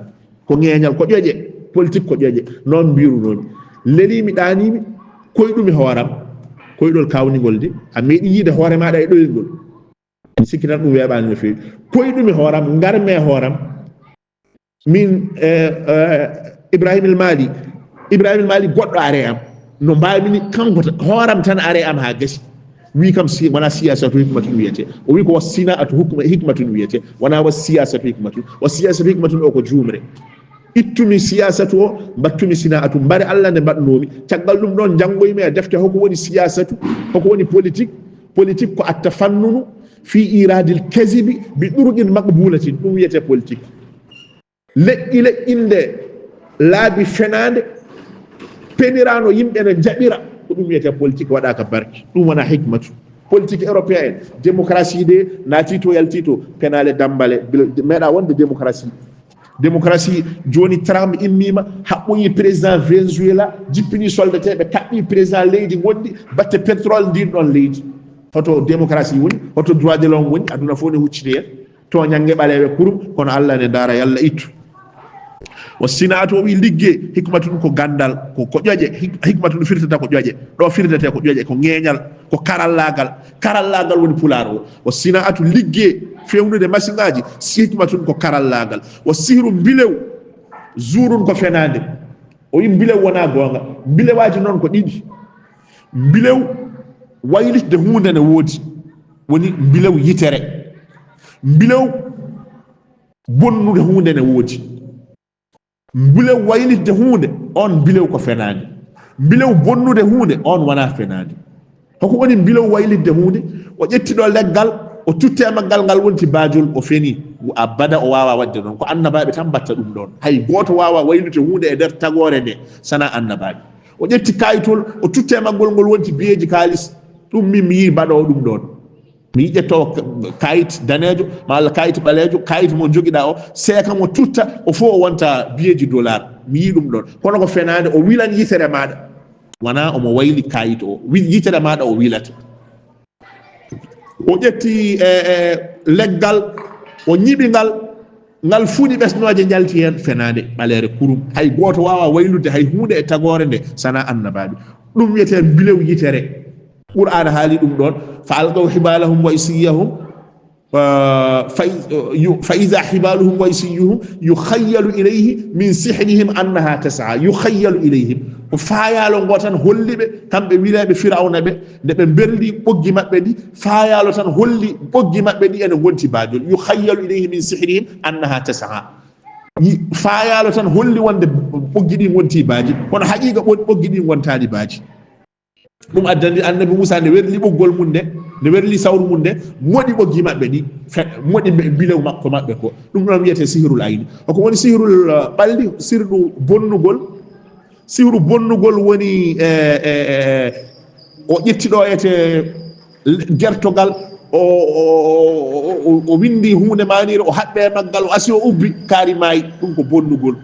ko ŋeeñal, ko ƴoƴe, politique ko ƴoƴe. Noon mbirunoomi. Leliimi, ɗaaniimi, koyɗumi hooram. Koyɗol kaawningol de, a meeɗii yiyde hoore maaɗa e ɗoyngol. Mi sikki tan ɗum weeɓaani no feewi. Koyɗumi hooram, ngarmi e hooram. Min, eh, eh, Ibrahim El Mali, Ibrahim El Mali goɗɗo are am. No mbaawmi ni, kanko tan, hooram tan are am haa gasi. Wi kam si, wonaa siyaasatu hikmatun wiyetee. O wi ko was sinaa'atu hukma, hikmatun wiyetee. Wonaa was siyaasatu hikmatun. Was siyaasatu hikmatun o ko juumre. Ittumi siyaasatu o, mbattumi sinaa'atu. Mbare Allah nde mbaɗnoomi. Caggal ɗum ɗoon, njanngoymi e defte hoko woni siyaasatu, hoko woni politique. Politique ko attafannunu fi iradil kazibi bi ɗuruqin maqbulatin. Ɗum wiyetee politique. Leƴƴi leƴƴinde laabi fenaande, peniraano yimɓe no njaɓira, ko ɗum wiyetee politique, waɗaaka barke. Ɗum wonaa hikmatu. Politique européen, démocratie de, naatii to, yaltii to, penaale dammbale, bila-, meeɗaa wonde démocratie. Démocratie, jooni Trump immiima, haɓɓoyi président Venezuela, jippini soldateeɓe, kaɓɓi président leydi ngonɗi, batte pétrole ndin ɗon leydi. Hoto démocratie woni, hoto droit de l'homme woni, aduna fof ne hucciti heen. Tooñannge ɓaleeɓe kurum, kono Allah ne ndaara, yalla ittu. Wa sinaatu o wi ligge, hikmatun ko ganndal, ko, ko ƴoƴe, hik-, hikmatun firtata ko ƴoƴe. Ɗo firtete ko ƴoƴe, ko ŋeeñal, ko karallaagal. Karallaagal woni pulaar o. Wa sinaatu ligge, fewnude masiŋaaji, si hikmatun ko karallaagal. Wa sihru mbilew, zuurun ko fenaande. O wi mbilew wonaa goonga. Mbilewaaji noon ko ɗiɗi. Mbilew waylitde huunde ne woodi, woni mbilew yitere. Mbilew bonnude huunde ne woodi. Mbilew waylitde huunde, oon mbilew ko fenaande. Mbilew bonnude huunde, oon wonaa fenaande. Hoko woni mbilew waylitde huunde? O ƴetti ɗo leggal, o tutti e maggal, ngal wonti baajol, o feni. Abada o waawaa waɗde ɗoon. Ko annabaaɓe tan mbaɗta ɗum ɗoon. Hay gooto waawaa waylude huunde e nder tagoore nde, sanaa annabaaɓe. O ƴetti kaayitol, o tutti e maggol, ngol wonti biyeeji kaalis. Ɗum min mi yii mbaɗoowo ɗum ɗoon. Mi yii ƴettoowo ka-, kaayit daneejo, malla kaayit ɓaleejo, kaayit mo njogiɗaa o, seeka mo tutta, o fof o wonta biyeeji dollar. Mi yii ɗum ɗoon. Kono ko fenaande, o wilan yitere maaɗa. Wonaa omo wayli kaayit o. Wi-, yitere maaɗa o wilata. O ƴetti, e, e, leggal, o ñiɓi ngal, ngal fuɗi ɓesnooje njalti heen, fenaande ɓaleere kurum. Hay gooto waawaa waylude hay huunde e tagoore nde, sanaa annabaaɓe. Ɗum wiyetee mbilew yitere. Qur'aana haali ɗum ɗoon, "Fa alqaw hibalahum wa isiyahum, ah, fa iz-, yu-, fa iza hibaluhum wa isiyuhum yukhayyalu ilayhi min sihrihim annaha tas'a." Yukhayyalu ilayhim. Ko faayaalo ngo tan holli ɓe, kamɓe wileeɓe Firawna ɓe, nde ɓe mberli ɓoggi maɓɓe ɗi, faayaalo tan holli ɓoggi maɓɓe ɗi ene ngonti baajol. "Yukhayyalu ilayhi min sihrihim annaha tas'a." Yi-, faayaalo tan holli wonde ɓoggi ɗi ngonti baaji, kono haqiiqa ɓo-, ɓoggi ɗi ngontaani baaji. Ɗum addani annabi Muusaa nde werli ɓoggol mum nde, nde werli sawru mum nde, moɗi ɓoggi maɓɓe ɗi, fe-, moɗi mbe-, mbilew makko maɓɓe ko. Ɗum ɗoon wiyetee sihrul ayni. Ko woni sihrul, uh, ɓalli, sirɗu bonnugol. Sihru bonnugol woni, e, e, e, o ƴetti ɗo ete gertogal, o, o, o, o, o winndi huunde maaniire, o haɓɓe e maggal, o asi, o ubbi, kaari maayi, ɗum ko bonnugol.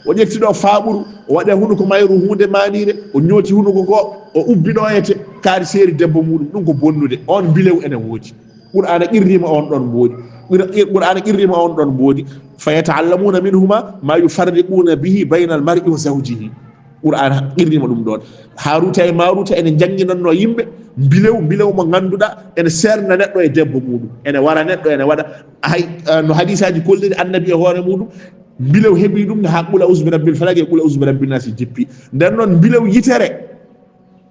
O ƴetti ɗo faaɓuru, o waɗi e hunuko mayru huunde maaniire, o ñooti hunuko ko, o ubbi ɗo ete, kaari seeri debbo muuɗum, ɗum ko bonnude. On mbilew ene woodi. Qur'aana qirriima on ɗon mboodi. Qur-, Qur'aana qirriima on ɗon mboodi. "Fa yata'allamuna minhuma ma yufarriquna bihi bayna al-mar'i wa zawjihi." Qur'aana qirriima ɗum ɗon. Haaruuta e Maaruuta ene njannginannoo yimɓe mbilew, mbilew mo ngannduɗaa ene seerna neɗɗo e debbo muuɗum. Ene wara neɗɗo, ene waɗa. Hay, eh, no hadiisaaji kolliri, Annabi e hoore muuɗum, mbilew heɓi ɗum haa "Qul a'uuzu bi rabbil falaq" e "Qul a'uuzu bi rabbin naas" jippi. Nden noon, mbilew yitere,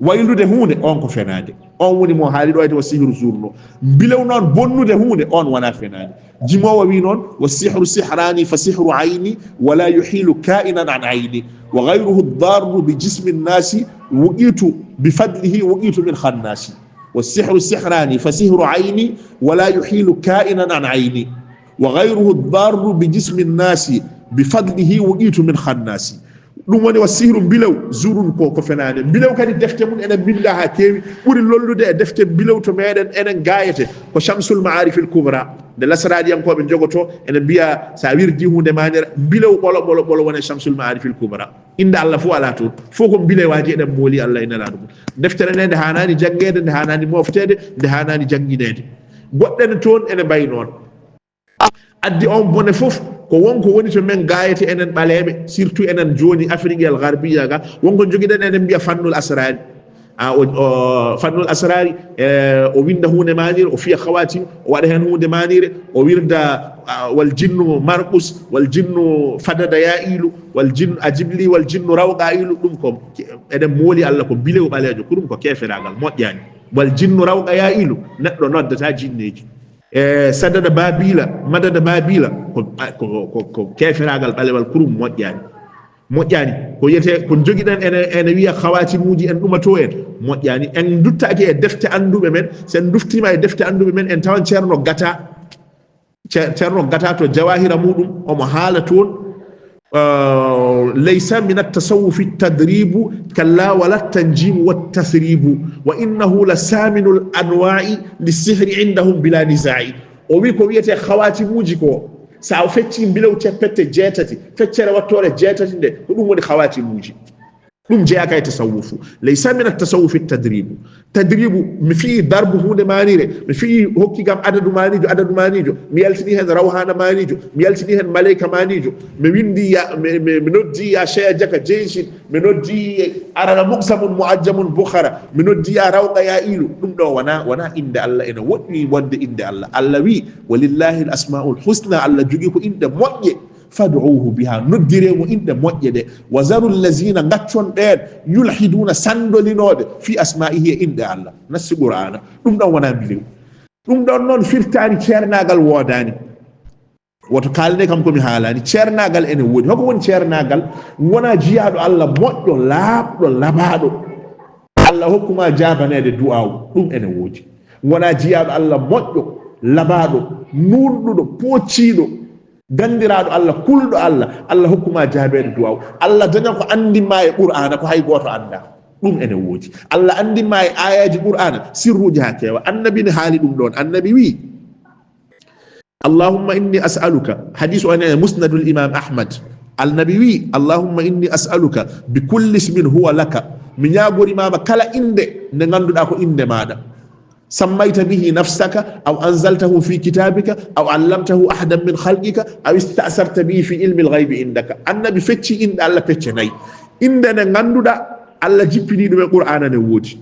waylude huunde, on ko fenaande. On woni mo haali ɗo, ete wa sihru zurno. Mbilew noon bonnude huunde, on wonaa fenaande. Jimoowo wi noon, "Wa sihru sihraani fa sihru ayni, wa la yuhilu kainan an ayni. Wa gayruhu darru bi jismi nnaasi, wuqitu bi fadlihi, wuqitu min khannaasi. Wa sihru sihraani fa sihru ayni, wa la yuhilu kainan an ayni." Wa ghayruhu darru bi jismi nnasi bi fadlihi wuqitu min khannasi. Ɗum woni wa sihru mbilew, zurun ko, ko fenaande. Mbilew kadi defte mum enen mbinda haa keewi, ɓuri lollude e defte mbilew to meɗen enen gaayete, ko Shamsul Ma'arifil Kubra. Nde lasraɗiyankooɓe njogoto, enen mbiya sa wirdi huunde manira, mbilew ɓolo, ɓolo, ɓolo wone Shamsul Ma'arifil Kubra. Innde Allah fof alaa toon. Fof ko mbilewaaji eɗen mooli Allah e nelaaɗo mum. Deftere nde, nde haanaani janngeede, nde haanaani moofteede, nde haanaani janngineede. Goɗɗe ne toon ene mbayi noon. Addi on bone fof, ko won ko woni to men gaayete enen ɓaleeɓe, surtout enen jooni Afrique el Garbiya ga, won ko njogiɗen enen mbiya fannul asraari. A, o, o, fannul asraari, e, o winnda huunde manire, o fiya khawatim, o waɗa heen huunde manire, o wirda, a, wal jinnu marqus, wal jinnu fadada ya ilu, wal jinnu ajibli, wal jinnu rawqa ilu, ɗum ko, eɗen mooli Allah ko mbilew ɓaleejo, ko ɗum ko keeferagal, moƴƴaani. Wal jinnu rawqa ya ilu, neɗɗo noddata jinneeji. E sadada babila, madada babila, ko, ko, ko, ko keeferagal ɓalewal kurum, moƴƴaani. Moƴƴaani. Ko wiyetee, ko jogiɗen ene, ene wiya khawatimuji en ɗumato en. Moƴƴaani. En duttaaki e defte annduɓe men. So en duftiima e defte annduɓe men, en tawan Ceerno Gata. Ce-, Ceerno Gata to Jawahira muɗum, omo haala toon, eh, "Laysa min at-tasawwufi at-tadribu, kalla wala at-tanjimu wat-tathribu, wa innahu la saminul anwa'i lis-sihri indahum bila niza'i." O wi ko wiyetee khawatimuji ko, sa o fecci mbilew ceppette jeetati, feccere wattoore jeetati nde, ko ɗum woni khawatimuji. Ɗum jeyaaka e tasawufu. Laysa min at-tasawufi tadribu. Tadribu, mi fiyi darbu huunde manire, mi fiyi hokki kam adadu manijo, adadu manijo, mi yaltini hen rawhana manijo, mi yaltini hen maleyka manijo, mi windi ya, mi, mi, mi noddi ya Cheikh Jaka Jenshin, mi noddi arana Muksamun Muajjamun Bukhara, mi noddi ya Rawqa ya Ilu. Ɗum ɗo wona, wona innde Allah, ene woɗɗi wonde innde Allah. Allah wi, "Walillahi al-asma'ul husna", Allah jogi ko inɗe moƴƴe. "Fad'uhu biha", noddire mo inɗe moƴƴe ɗe. "Wa zaru allazina", gaccon ɓeen, "yulhiduna", sandolinooɓe, "fi asma'ihi", e inɗe Allah. Nassi Qur'aana. Ɗum ɗon wona mbilew. Ɗum ɗon noon firtaani ceernaagal woodaani. Woto kaalne kam ko mi haalaani. Ceernaagal ene woodi. Hoko woni ceernaagal? Wona jiyaaɗo Allah moƴƴo, laaɓɗo, labaaɗo. Allah hokkuma jaabaneede du'aawu. Ɗum ene woodi. Wona jiyaaɗo Allah moƴƴo, labaaɗo, nuunɗuɗo, poocciiɗo, ganndiraaɗo Allah, kulɗo Allah, Allah hokkuma jaabeede du'aaw. Allah daña ko anndinma e Qur'aana, ko hay gooto anndaa. Ɗum ene woodi. Allah anndinma e aayaaji Qur'aana, sirruuji haa keewa. Annabi ne haali ɗum ɗoon. Annabi wi, "Allahumma inni as'aluka", hadiis o ene e Musnadul Imaam Ahmad. Annabi wi, "Allahumma inni as'aluka bi kulli ismin huwa laka." Mi ñaagorimaama kala innde nde ngannduɗaa ko innde maaɗa. "Sammayta bihi nafsaka, aw anzaltahu fi kitabika, aw allamtahu ahadan min khalqika, aw ista'sarta bihi fi ilmi al-ghaybi indaka." Annabi fecci inɗe Allah pecce nayi. Innde nde ngannduɗaa Allah jippini ɗum e Qur'aana ne woodi.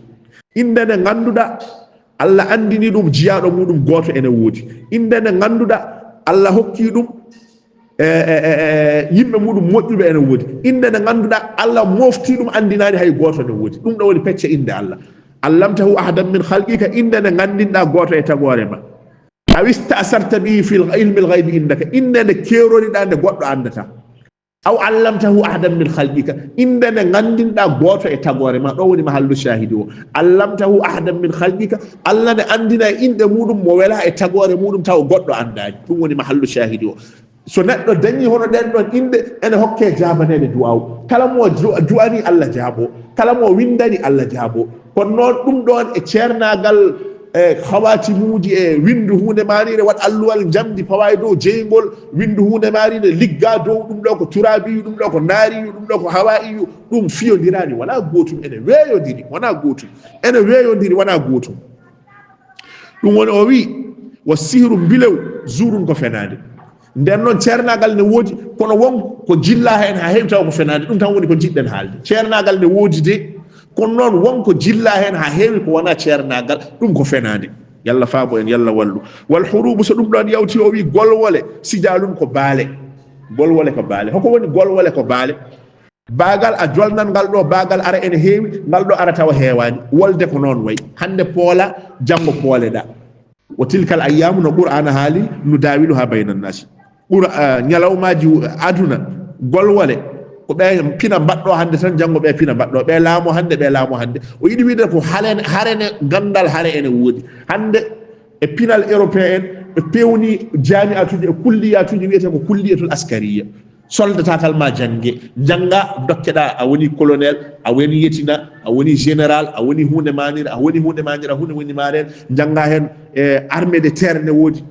Innde nde ngannduɗaa Allah anndini ɗum jiyaaɗo muɗum gooto ene woodi. Innde nde ngannduɗaa Allah hokki ɗum e, e, e, e, yimɓe muɗum moƴƴuɓe ene woodi. Innde nde ngannduɗaa Allah mofti ɗum, anndinaani hay gooto ne woodi. Ɗum ɗo woni pecce innde Allah. "Allamtahu ahadan min khalqika", innde nde nganndinɗaa gooto e tagoore ma. "Aw ista'sarta bihi fi ilmi al-ghaybi indaka", innde nde keeroriɗaa nde goɗɗo anndataa. "Aw allamtahu ahadan min khalqika", innde nde nganndinɗaa gooto e tagoore ma. Ɗo woni mahallu shahidi o. "Allamtahu ahadan min khalqika", Allah ne anndina e inɗe muɗum mo welaa e tagoore muɗum taw goɗɗo anndaani. Ɗum woni mahallu shahidi o. So neɗɗo dañi hono ɗen ɗon inɗe, ene hokke jaabaneede du'aaw. Kala mo ju-, du'ani Allah jaabo. Kala mo windani Allah jaabo. Kono noon ɗum ɗoon e ceernaagal, e khawatimuji, e windu huunde manire, waɗ alluwal njamndi pawa e dow jeyngol, windu huunde manire ligga dow, ɗum ɗo ko turabiyu, ɗum ɗo ko naariyu, ɗum ɗo ko hawaiyu, ɗum fiyondiraani, wona gootum, ene weeyondiri, wona gootum, ene weeyondiri, wona gootum. Ɗum woni o wi, "Wa sihru", mbilew, "zurun", ko fenaande. Nden noon ceernaagal ne woodi, kono won ko jilla heen haa heewi taw ko fenaande, ɗum tan woni ko njiɗɗen haalde. Ceernaagal ne woodi de, kono noon won ko jilla heen haa heewi ko wona ceernaagal, ɗum ko fenaande. Yalla faabo en, yalla wallu. "Wal hurubu", so ɗum ɗoon yawti, o wi, "Golwole, sijaalun", ko baale. Golwole ko baale. Hoko woni golwole? Ko baale. Baagal a jolnan ngal ɗo, baagal ara ene heewi, ngal ɗo ara tawa heewaani. Wolde ko noon wayi. Hannde poola, janngo pooleɗaa. "Wa tilkal ayyaamu", no Qur'aana haali, "nudaawiluhaa bayna nnaasi." Qur-, ah, ñalawmaaji aduna, golwole, ko ɓe pina mbaɗɗo hannde tan, janngo ɓe pina mbaɗɗo, ɓe laamo hannde, ɓe laamo hannde. O yiɗi wiide ko hare ne, hare ne, ganndal hare ene woodi. Hannde e pinal européen en, Ɓe pewni jami'atuuji e kulliyatuuji, wiyetee ko kulliyatul askariya. Soldat taa talma jannge, njannga, dokkeɗaa, a woni colonel, a woni lieutenant, a woni général, a woni huunde manire, a woni huunde manire, a huunde woni manire, njannga heen e armée de terre ne woodi,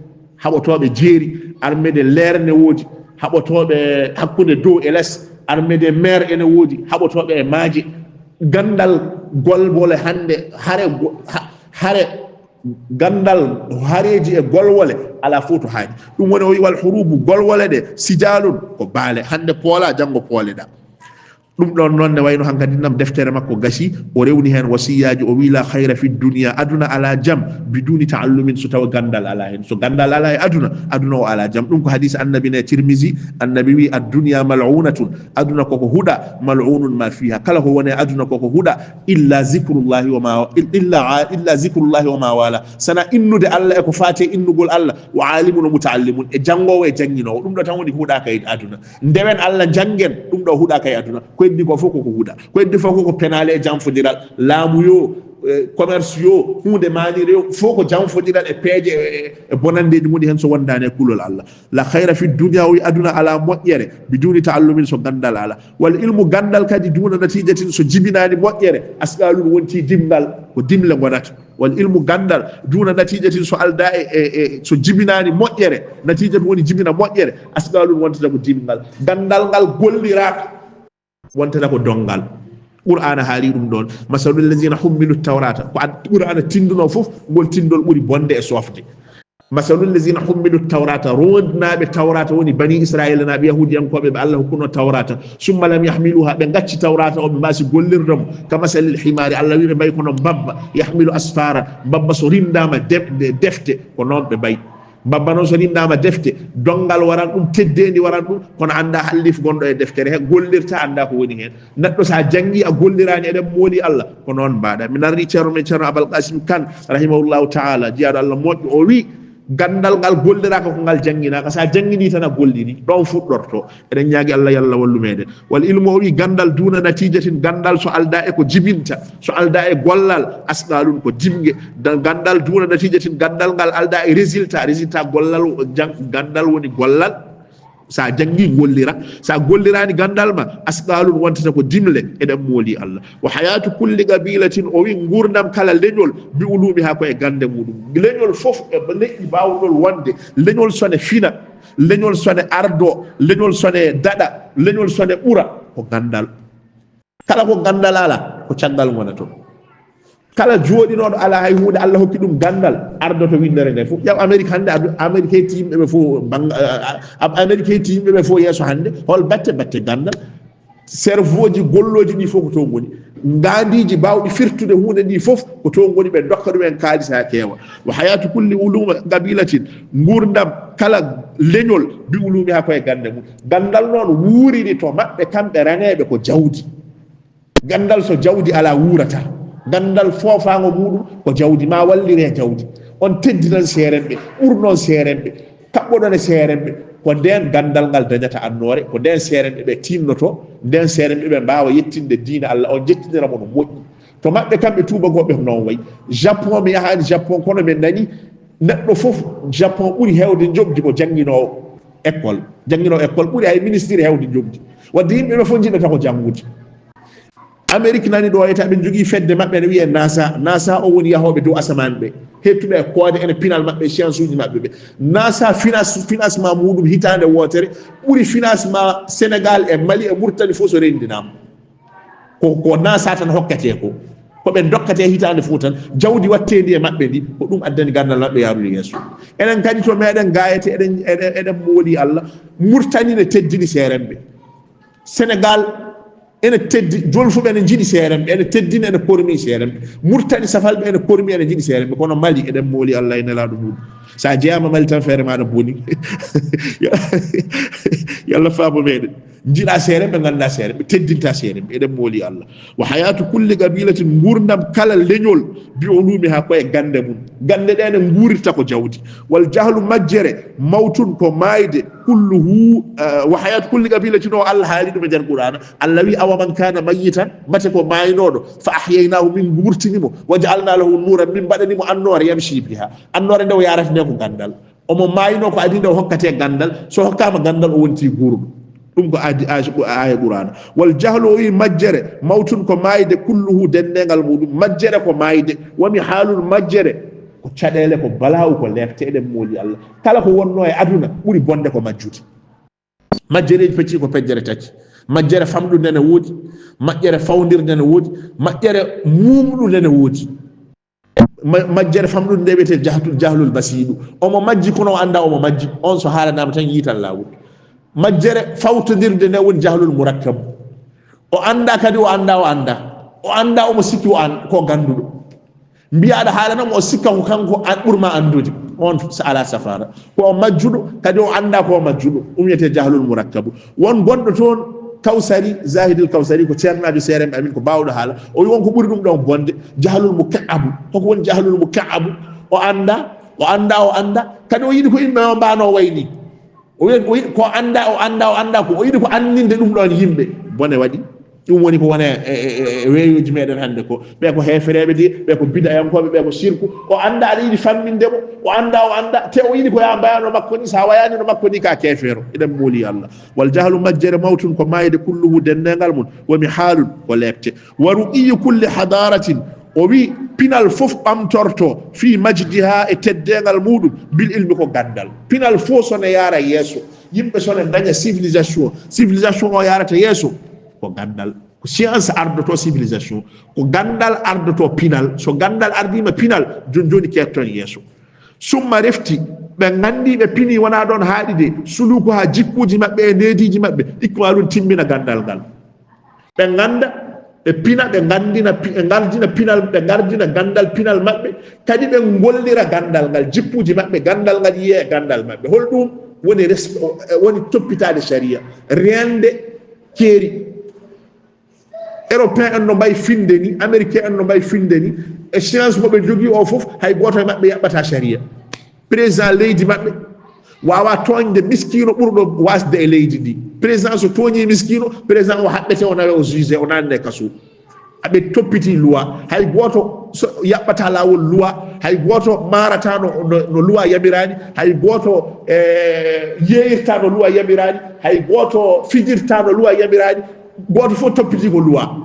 haɓotooɓe jeeri, armée de l'air ne woodi, haɓotooɓe hakkunde dow e les, armée de mer ene woodi, haɓotooɓe e maaje. Ganndal golwole hannde, hare go-, ha-, hare, ganndal hareeji e golwole alaa fof to haaɗi. Ɗum woni o wi: "Wal hurubu, golwole ɗe, sijaalun, ko baale. Hannde poola, janngo pooleɗaa." Ɗum ɗoon noon ne wayno hankadi nam deftere makko gasi, o rewni heen wasiyaaji, o wi: "La khayra fi dunya, aduna alaa jam, biduni ta'allumin, so tawa ganndal alaa heen." So ganndal alaa e aduna, aduna o alaa jam. Ɗum ko hadis Annabi ne, Tirmisi, Annabi wi: "Ad-dunya mal'unatun, aduna koko huɗa, mal'unun ma fiha, kala ko woni e aduna koko huɗa, illa zikrullahi wa ma, illa, illa zikrullahi wa ma wala, sana innude Allah e ko faati e innugol Allah, wa alimun wa muta'allimun, e janngoowo e jannginoowo." Ɗum ɗo tan woni ko huɗaaka e aduna. Ndewen Allah, njanngen, ɗum ɗo huɗaaka e aduna. Ko heddi ko fof koko huɗa. Ko heddi fof koko penaale e janfodiral. Laamu yo, eh, commerce yo, huunde manire yo, fof ko janfodiral e peeje, e, e, e bonanndeeji ngoni heen so wondaani e kulol Allah. "La khayra fi dunya", o wi aduna alaa moƴƴere, biduni ta'allumin, so ganndal alaa. "Wal ilmu", ganndal kadi, "duna natijatin", so jibinaani moƴƴere, "asqalun", wonti dimngal, ko dimle ngonata. "Wal ilmu", ganndal, "duna natijatin", so aldaa e, e, e, so jibinaani moƴƴere, natijatu woni jibina moƴƴere, "asqalun", wontata ko dimngal. Ganndal ngal golliraaka, wontata ko donngal. Qur'aana haali ɗum ɗoon. "Masalul lazina hummilu tawrata", ko ad-, Qur'aana tinndunoo fof, ngol tinndol ɓuri bonde e soofde. "Masalul lazina hummilu tawrata", rondinaaɓe tawrata woni bani Israayiila naaɓe, yahuudiyankooɓe ɓe Allah hokkunoo tawrata, "summa lam yahmiluha", ɓe ngacci tawrata o, ɓe mbaasi gollirde mo, "ka masalil himaari", Allah wi ɓe mbayi kono mbabba, "yahmilu asfara", mbabba so rinndaama de-, de-, defte, ko noon ɓe mbayi. Mbabba noon so rinndaama defte, donngal waran ɗum, teddeendi waran ɗum, kono anndaa hallif gonɗo e deftere he, gollirta, anndaa ko woni heen. Neɗɗo, so a janngii, a golliraani, eɗen mooli Allah, ko noon mbaɗa. Mi narri ceerno men, Ceerno Abal Qasim Kan, rahimahullahu taala, jiyaaɗo Allah moƴƴo, o wi, ganndal ngal golliraaka ko ngal jannginaaka, so a jannginii tan a gollirii, ɗoon fuɗɗortoo. Eɗen ñaagi Allah yo Allah wallu meɗen. "Wal ilmu", o wi, ganndal, "duna natijatin", ganndal so aldaa e ko jibinta, so aldaa e gollal, "asqalun", ko dimnge. Da-, ganndal, "duna natijatin", ganndal ngal aldaa e résultat, résultat gollal, jang-, ganndal woni gollal. Sa janngii, ngollira. Sa golliraani ganndal ma, "asqalun", wontata ko dimle. Eɗen mooli Allah. "Wa hayatu kulli qabilatin", o wi, nguurndam kala leñol, "bi ulumiha", ko e gannde muɗum. Leñol fof e leƴƴi baawɗol wonde, leñol sone fina, leñol sone ardo, leñol sone daɗa, leñol sone ɓura, ko ganndal. Kala ko ganndal alaa, ko caggal ngonatoo. Kala jooɗinooɗo alaa hay huunde, Allah hokki ɗum ganndal, ardoto winndere nde fof. Ƴeew Amérique hannde, adu-, Amérique hetti yimɓe ɓe fof, bang-, a-, a-, Amérique hetti yimɓe ɓe fof yeeso hannde, hol batte? Batte ganndal. Cerveau ji gollooji ɗi fof ko toon ngoni. Ngaandiiji baawɗi firtude huunde ɗi fof ko toon ngoni, ɓe ndokka ɗumen kaalis haa keewa. "Wa hayatu kulli uluma qabilatin", nguurndam kala leñol, "bi ulumiha", ko e gannde mum. Ganndal noon wuuriri to maɓɓe kamɓe raneeɓe ko jawdi. Ganndal so jawdi alaa wuurata. Ganndal foofaango muɗum ko jawdi, ma wallire jawdi. On teddinan seeremɓe, ɓurnon seeremɓe, kaɓɓoɗon e seeremɓe. Ko ndeen ganndal ngal dañata annoore, ko ndeen seeremɓe ɓe tiinnotoo, ndeen seeremɓe ɓe mbaawa yettinde diine Allah, on njettinira mo no moƴƴi. To maɓɓe kamɓe tuubagooɓe ko noon wayi. Japon, mi yahaani Japon, kono min nani neɗɗo fof Japon ɓuri heewde njoɓdi ko jannginoowo école. Jannginoowo école ɓuri hay ministre heewde njoɓdi. Wadde yimɓe ɓe fof njiɗata ko janngude. Amérique nani ɗo, eta ɓe njogii fedde maɓɓe ene wiyee NASA. NASA o woni yahooɓe dow asamaan ɓe, heettuɓe e koode ene pinal maɓɓe, science uji maɓɓe ɓe. NASA finance, financement muɗum hitaande wootere ɓuri financement Sénégal e Mali e Mauritanie fof so renndinaama. Ko, ko NASA tan hokketee ko. Ko ɓe ndokketee hitaande fof tan, jawdi watteendi e maɓɓe ndi, ko ɗum addani ganndal maɓɓe yaarude yeeso. Enen kadi to meɗen Gayete, eɗen, eɗen, eɗen mooli Allah. Mauritanie ne teddini seeremɓe. Sénégal ene teddi, Jolfuɓe ene njiɗi seeremɓe, ene teddini, ene kormi seeremɓe. Mauritanie safalɓe ene kormi, ene njiɗi seeremɓe. Kono Mali, eɗen mooli Allah e nelaaɗo muɗum. Sa jeyaama Mali tan, feere maɗa boni. Yo Allah faabo meɗen. Njiɗa seeremɓe, ngannda seeremɓe, teddinta seeremɓe. Eɗen mooli Allah. "Wa hayatu kulli qabilatin", nguurndam kala leñol, "bi ulumiha", ko e gannde mum. Gannde ɗe ne nguurirta ko jawdi. "Wal jahlu", majjere, "mawtun", ko maayde, "kulluhu", eh, "wa hayatu kulli qabilatin", o Allah haali ɗum e nder Qur'aana. Allah wi, "Awa man kana mayyitan", mate ko maaynooɗo, "fa ahyaynahu", min nguurtini mo, "wa ja'alna lahu nuran", min mbaɗani mo annoore, "yamshi biha", annoore nde o yaarata nde ko ganndal. Omo maayno ko adii nde o hokkatee ganndal, so hokkaama ganndal o wontii guurɗo. Ɗum ko adi-, aya, aya Qur'aana. Wal jahlu, o wi majjere, mawtun ko maayde, kulluhu denneengal muuɗum. Majjere ko maayde, wa mihaalun majjere, ko caɗeele, ko balaawu, ko leekte, eɗen mooli Allah. Kala ko wonnoo e aduna ɓuri bonde ko majjude. Majjereeji pecci ko pejjere tati. Majjere famɗunde ne woodi, majjere fawndirnde ne woodi, majjere muumɗunde ne woodi. Ma-, majjere famɗunde nde wiyetee jahtul, jahlul basiiɗu. Omo majji kono o anndaa omo majji. On so haalanaama tan yiitan laawol. Majjere fawtondirde nde woni jahlul murakkabu. O anndaa kadi o anndaa o anndaa. O anndaa omo sikki o an-, ko gannduɗo. Mbiya aɗa haalana mo o sikka ko kanko an-, ɓurma anndude. On sa alaa safaara. Ko o majjuɗo, kadi o anndaa ko o majjuɗo. Ɗum wiyetee jahlul murakkabu. Won goɗɗo toon, Kawsari, Zahidul Kawsari, ko ceernaajo seeremɓe amin, ko baawɗo haala. O wi won ko ɓuri ɗum ɗoon bonde, jahlul muka'abu. Hoko woni jahlul muka'abu? O anndaa, o anndaa, o anndaa. Kadi o yiɗi ko yimɓe o mbaano wayni. O wi, o yiɗi ko anndaa, o anndaa, o anndaa ko. O yiɗi ko anndinde ɗum ɗoon yimɓe. Bone waɗi. Ɗum woni ko wona e, e, e, e weeyoji meɗen hannde ko. Ɓe ko heefereeɓe de, ɓe ko bidayankooɓe, ɓe ko sirku. O anndaa aɗa yiɗi famminde mo. O anndaa, o anndaa. Te o yiɗi ko yaa mbayano makko ni, sa wayani no makko ni ka keefeero. Eɗen mooli Allah. Wal jahlu majjere mawtun ko maayde kulluhu denneengal mum. Wa mihaalun ko leekte. Wa ruqiyu kulli hadaratin. O wi pinal fof ɓamtorto fi majdiha e teddeengal muuɗum bil ilmi ko ganndal. Pinal fof so ne yaara yeeso. Yimɓe so ne ndaña civilisation. Civilisation o yaarata yeeso ko ganndal. Ko science ardoto civilisation. Ko ganndal ardoto pinal. So ganndal ardiima pinal, jooni jooni keetton yeeso. Summa refti, ɓe nganndi ɓe pini wonaa ɗoon haaɗi de, suluuku haa jikkuuji maɓɓe e neediiji maɓɓe, ikmalun timmina ganndal ngal. Ɓe ngannda, ɓe pina, ɓe nganndina, pi-, ɓe ngardina pinal, ɓe ngardina ganndal pinal maɓɓe, kadi ɓe ngollira ganndal ngal, jikkuuji maɓɓe, ganndal ngal yiyee e ganndal maɓɓe. Holɗum woni respe-, woni toppitaade sariya, reende keeri. Européen en no mbayi finde ni, Américain en no mbayi finde ni, e science mo ɓe jogii o fof, hay gooto e maɓɓe yaɓɓata sariya. Président leydi maɓɓe waawa tooñde miskiino ɓurɗo waasde e leydi ndi. Président so tooñii miskiino, président o haɓɓete, o nawe, o juge, o naanne kaso. Aɓe toppiti loi, hay gooto so yaɓɓata laawol loi, hay gooto maarata no, no, no loi yamiraani, hay gooto, eh, yeeyirta no loi yamiraani, hay gooto fijirta no loi yamiraani, gooto fof toppiti ko loi.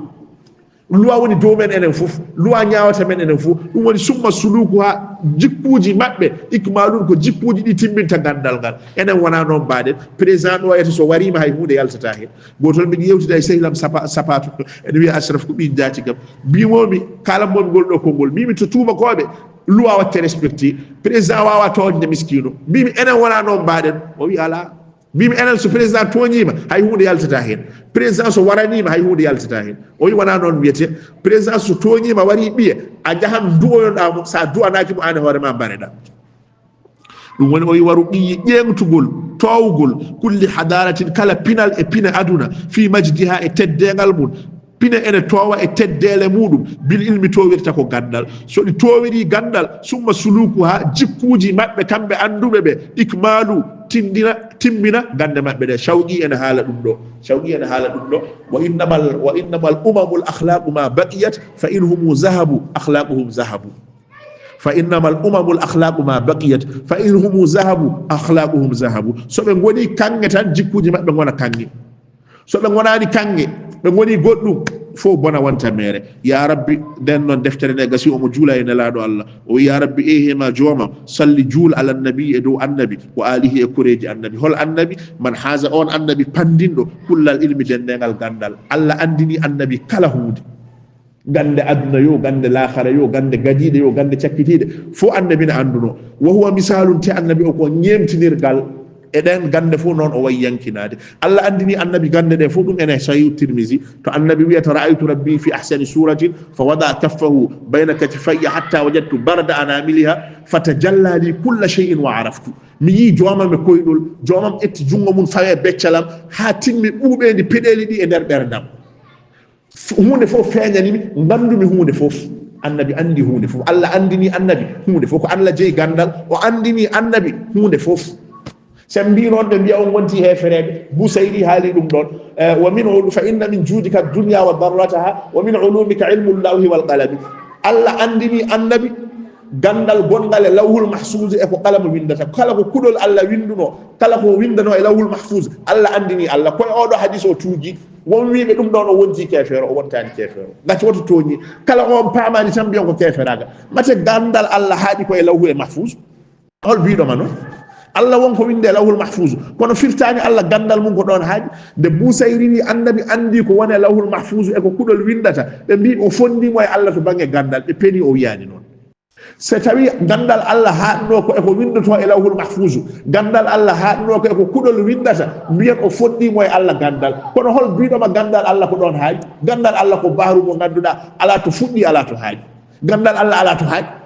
Loi woni dow men enen fof, loi ñaawata men enen fof. Ɗum woni summa suluuku haa jikkuuji maɓɓe, ikmalun ko jikkuuji ɗi timminta ganndal ngal. Enen wonaa noon mbaɗen. Président ɗo wayata so wariima hay huunde yaltata heen. Gootol mbiɗa yewtida e sehilam sapa-, sapaato, ene wiya Ashraf ko ɓiy jaati kam. Mbimomi, kalanmomi ngol ɗo konngol. Mbimi to tuubakooɓe, loi waɗte respecté. Président waawa tooñde miskiino. Mbimi enen wonaa noon mbaɗen. O wi alaa. Mbimi enen so président tooñiima, hay huunde yaltata heen. Président so waraniima, hay huunde yaltata heen. O wi wonaa noon wiyetee. Président so tooñiima, warii ɓiye, a njahan duwoyoɗaa mo. So a duwanaaki mo, aan e hoore ma mbareɗaa. Ɗum woni o wi waru ɓiyi ƴeeŋtugol, toowgol, kulli hadaratin, kala pinal e pine aduna, fii majdiha, e teddeengal mum. Pine ene toowa e teddeele muuɗum, bil ilmi, toowirta ko ganndal. So ɗi toowiri ganndal, summa suluukuha, jikkuuji maɓɓe kamɓe annduɓe ɓe, ikmalu, tindina, timmina gannde maɓɓe ɗe. Shawqi ene haala ɗum ɗo. Shawqi ene haala ɗum ɗo. Wa innamal, wa innamal umamul akhlaqu ma baqiyat, fa in humu zahabu, akhlaquhum zahabu. Fa innamal umamul akhlaqu ma baqiyat, fa in humu zahabu, akhlaquhum zahabu. So ɓe ngoni kaŋŋe tan, jikkuuji maɓɓe ngona kaŋŋe. So ɓe ngonaani kaŋŋe, ɓe ngoni goɗɗum, fof bona wonta meere. Ya Rabbi, nden noon deftere nde gasi omo juula e Nelaaɗo Allah. O wi, ya Rabbi, eehe ma joomam, salli, juul, ala nabi, e dow annabi, wa alihi, e koreeji annabi. Hol annabi? Man haza, on annabi panndinɗo kullal ilmi, denneengal ganndal. Allah anndini annabi kala huunde. Gannde aduna yo, gannde laakhara yo, gannde gadiiɗe yo, gannde cakkitiiɗe, fof annabi ne anndunoo. Wa huwa misaalun, te annabi o ko ñeemtinirgal e ɗeen gannde fof, noon o wayi yankinaade. Allah anndini annabi gannde ɗe fof, ɗum ene Sahih Tirmizi, to annabi wiyata, ra'aytu rabbi fi ahsani suratin, fa wada'a kaffahu bayna katifayya hatta wajadtu barda anamiliha, fa tajalla li kulla shay'in wa araftu. Mi yii joomam e koyɗol, joomam ƴetti junngo mum fawe beccalam, haa timmi ɓuuɓeendi peɗeeli ɗi e nder ɓerndam. F-, huunde fof feeñani mi, nganndumi huunde fof. Annabi anndi huunde fof. Allah anndini annabi huunde fof. Ko Allah jeyi ganndal, o anndini annabi huunde fof. So en mbii noon, ɓe mbiya on wonti heefereeɓe. Busayri haali ɗum ɗoon. Eh, wa min ulu-, fa inna min juudika dunya wa darrataha, wa min ulumika ilmu lawhi wal qalami. Allah anndini annabi Ganndal gonngal e Lawhul Mahfuuz e ko qalamu winndata. Kala ko kuɗol Allah winnduno, kala ko winndano e Lawhul Mahfuuz, Allah anndini Allah. Ko e oɗo hadis o tuugi. Won wiiɓe ɗum ɗon o wonti keefeero, o wontani keefeero. Ngati woto tooñi. Kala ko on paamani tan mbiyon ko keeferaagal. Mate ganndal Allah haaɗi ko e Lawhu e Mahfuuz? Hol biiɗo ma noon? Allah won ko winnde e Lawhul Mahfuuz. Kono firtaani Allah ganndal mum ko ɗon haaɗi. Nde Busayri wi Annabi anndi ko woni e Lawhul Mahfuuz e ko kuɗol winndata, ɓe mbi o fonndii mo e Allah to bannge ganndal, ɓe peni o wiyaani noon. So tawi ganndal Allah haaɗno ko e ko winndoto e Lawhul Mahfuuz, ganndal Allah haaɗno ko e ko kuɗol winndata, mbiyen o fonndii mo e Allah ganndal. Kono hol biiɗo ma ganndal Allah ko ɗon haaɗi? Ganndal Allah ko bahru mo ngannduɗaa alaa to fuɗɗi, alaa to haaɗi. Ganndal Allah alaa to haaɗi.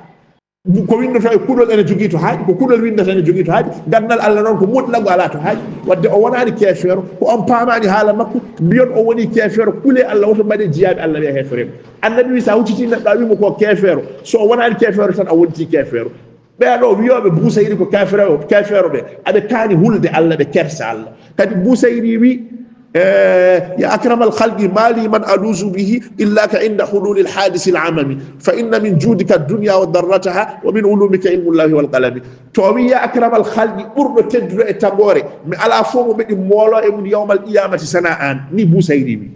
Ko winndoto e kuɗol ene jogii to haaɗi, ko kuɗol winndata ene jogii to haaɗi. Ganndal Allah noon ko mutlaqu alaa to haaɗi. Wadde o wonaani keefeero, ko on paamaani haala makko, mbiyon o woni keefeero, kule Allah, woto mbaɗe jiyaaɓe Allah wiya heefereeɓe. Annabi wi so a hucciti neɗɗo a wi mo ko keefeero, so o wonaani keefeero tan a wonti keefeero. Ɓeeɗo wiyooɓe Busayri ko keefeero, keefeero ɓe, aɓe kaani hulde Allah, ɓe kersa Allah. Kadi Busayri wi, eh, "Ya akramal khalqi, ma li man aluzu bihi illa ka inda hululil hadisil amami. Fa inna min judika dunya wa darrataha wa min ulumika ilmu lawhi wal qalami." To o wi, "Ya akramal khalqi," ɓurɗo teddude e tagoore, mi alaa fof mo mbeɗi moolo e mum yawmal qiyamati sana aan, ni Busayri wi.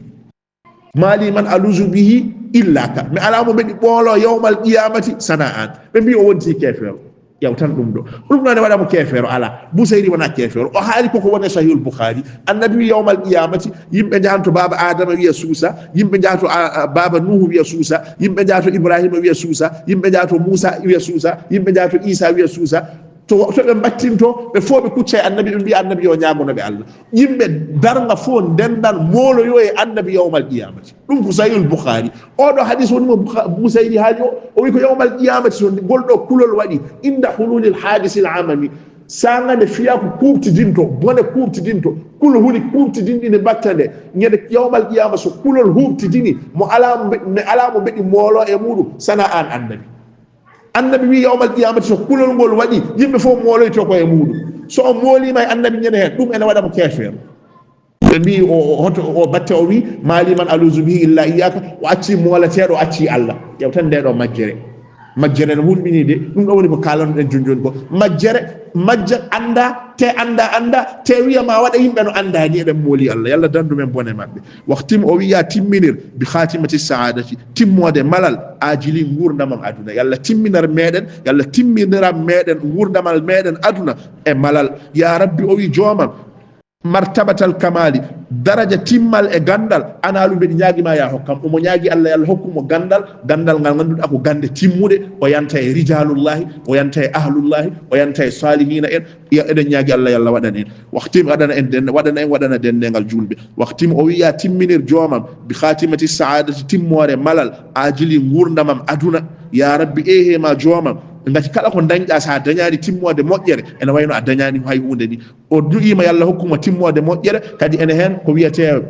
"Ma li man aluzu bihi illa ka." Mi alaa mo mbeɗi ɓoolo yawmal qiyamati sana aan. Ɓe mbi o wonti keefeero. Yawtan ɗum ɗo. Ɗum ɗo ne waɗa mo keefeero? Alaa. Busayri wona keefeero. O haali koko woni e Sahihul Bukhari. Annabi wi yawmal qiyamati, yimɓe njahan to baaba Adama wiya suusa, yimɓe njaha to, a, a, baaba Nuhu wiya suusa, yimɓe njaha to Ibrahima wiya suusa, yimɓe njaha to Musa wiya suusa, yimɓe njaha to Isa wiya suusa. To, to ɓe mbattinto, ɓe fof ɓe kucca e annabi, ɓe mbiya annabi yo ñaagono ɓe Allah. Yimɓe darnga fof ndendan mooloyo e annabi yawmal qiyamati. Ɗum ko Sahihul Bukhari. Oɗo hadis woni mo Bukha-, Busayri haali o, o wi ko yawmal qiyamati so ngol ɗo kulol waɗi, inda hululil hadisil amami. Sanga nde fiyaku kuubtidinto, bone kuubtidinto, kul huli kuubtidinɗi ne mbatta nde. Ñande yawmal qiyama so kulol huubtidini, mo alaa mo mbe-, mi alaa mo mbeɗi moolo e muɗum, sana aan annabi. Annabi wi yawmal qiyamati so kulol ngol waɗi, yimɓe fof mooloyto ko e muɗum. So on moolima e annabi ñande heen, ɗum ene waɗa mo keefeero. Ɓe mbi o, o, hoto, o batte o wi, "Ma li man aluzu bihi illa iyyaka," o acci moolateeɗo, o acci Allah. Yewtan nde ɗo majjere. Majjere no hulɓini de, ɗum ɗo woni ko kaalanɗen jonjoni ko. Majjere, majja annda, te annda, annda, te wiya ma waɗa yimɓe no annda ni, eɗen mooli Allah. Yalla dandu men bone maɓɓe. Waxtim o wiya timminir bi khatimati saadati, timmoode malal, ajili nguurndamam aduna. Yalla timminar meɗen, yalla timminira meɗen nguurndam meɗen aduna e malal. Ya Rabbi o wi joomam, martabatal kamali, daraja timmal e ganndal, anaalu mbeɗi ñaagi ma ya hokkam. Omo ñaagi Allah, yo Allah hokku mo ganndal, ganndal ngal ngannduɗaa ko gannde timmuɗe, o yanta e rijalullahi, o yanta e ahlullahi, o yanta e salihina en. Ya, eɗen ñaagi Allah, yo Allah waɗan en. Waxtim waɗana en den-, waɗana en, waɗana denndengal julɓe. Waxtim o wiya timminir joomam bi khatimati saadati, timmoore malal, ajili nguurndamam aduna. Ya Rabbi, ehe ma joomam, ngati kala ko dañɗa sa dañani timmoode moƴƴere, ene wayno a dañani hay huunde ni. O du'ima yo Allah hokku mo timmoode moƴƴere, kadi ene heen ko wiyetee,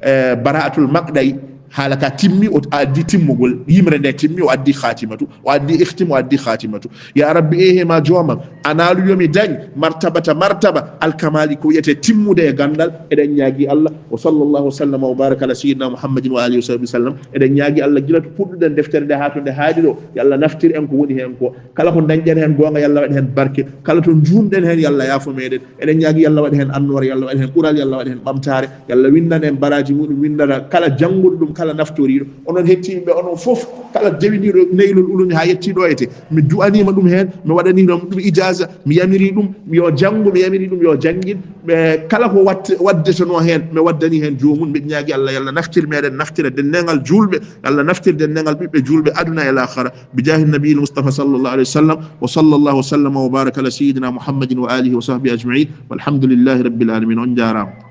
eh, bara'atul maqda'i, haala ka timmi, o addi timmugol, yimre nde timmi, o addi khatimatu, o addi ikhtim, o addi khatimatu. Ya Rabbi, ehe ma joomam, anaalu yo mi dañ martabata martaba alkamali, ko wiyetee timmude e ganndal, eɗen ñaagi Allah. Wa sallallahu wa sallama wa baraka ala sayyidina Muhammadin wa alihi wa sahbihi wa sallam. Eɗen ñaagi Allah gila to puɗɗuɗen deftere nde haa to nde haaɗi ɗo, yo Allah naftir en ko woni heen ko. Kala ko dañɗen heen goonga, yo Allah waɗ heen barke. Kala to njuumɗen heen, yo Allah yaafo meɗen. Eɗen ñaagi yo Allah waɗ heen annoore, yo Allah waɗ heen ɓural, yo Allah waɗ heen ɓamtaare, yo Allah winndan en baraaji muɗum, winndana kala jannguɗo ɗum, kala naftoriiɗo. Onon hettiiɓe, onon fof, kala dewiniiɗo Naylul Ulumi haa yettii ɗo ete, mi du'aniima ɗum heen, mi waɗanii ɗum, ɗum ijaaza, mi yamirii ɗum yo janngu, mi yamirii ɗum yo janngin. Ɓe kala ko watte-, waddetenoo heen, mi waddanii heen joomum, mbiɗa ñaagi Allah, yo Allah naftir meɗen, naftira denndaangal juulɓe, yo Allah naftir denndaangal ɓiɓɓe juulɓe aduna e laakhara. بجاه النبي المصطفى صلى الله عليه وسلم، وصلى الله وسلم وبارك على سيدنا محمد وآله وصحبه أجمعين، والحمد لله رب العالمين. On jaaraama.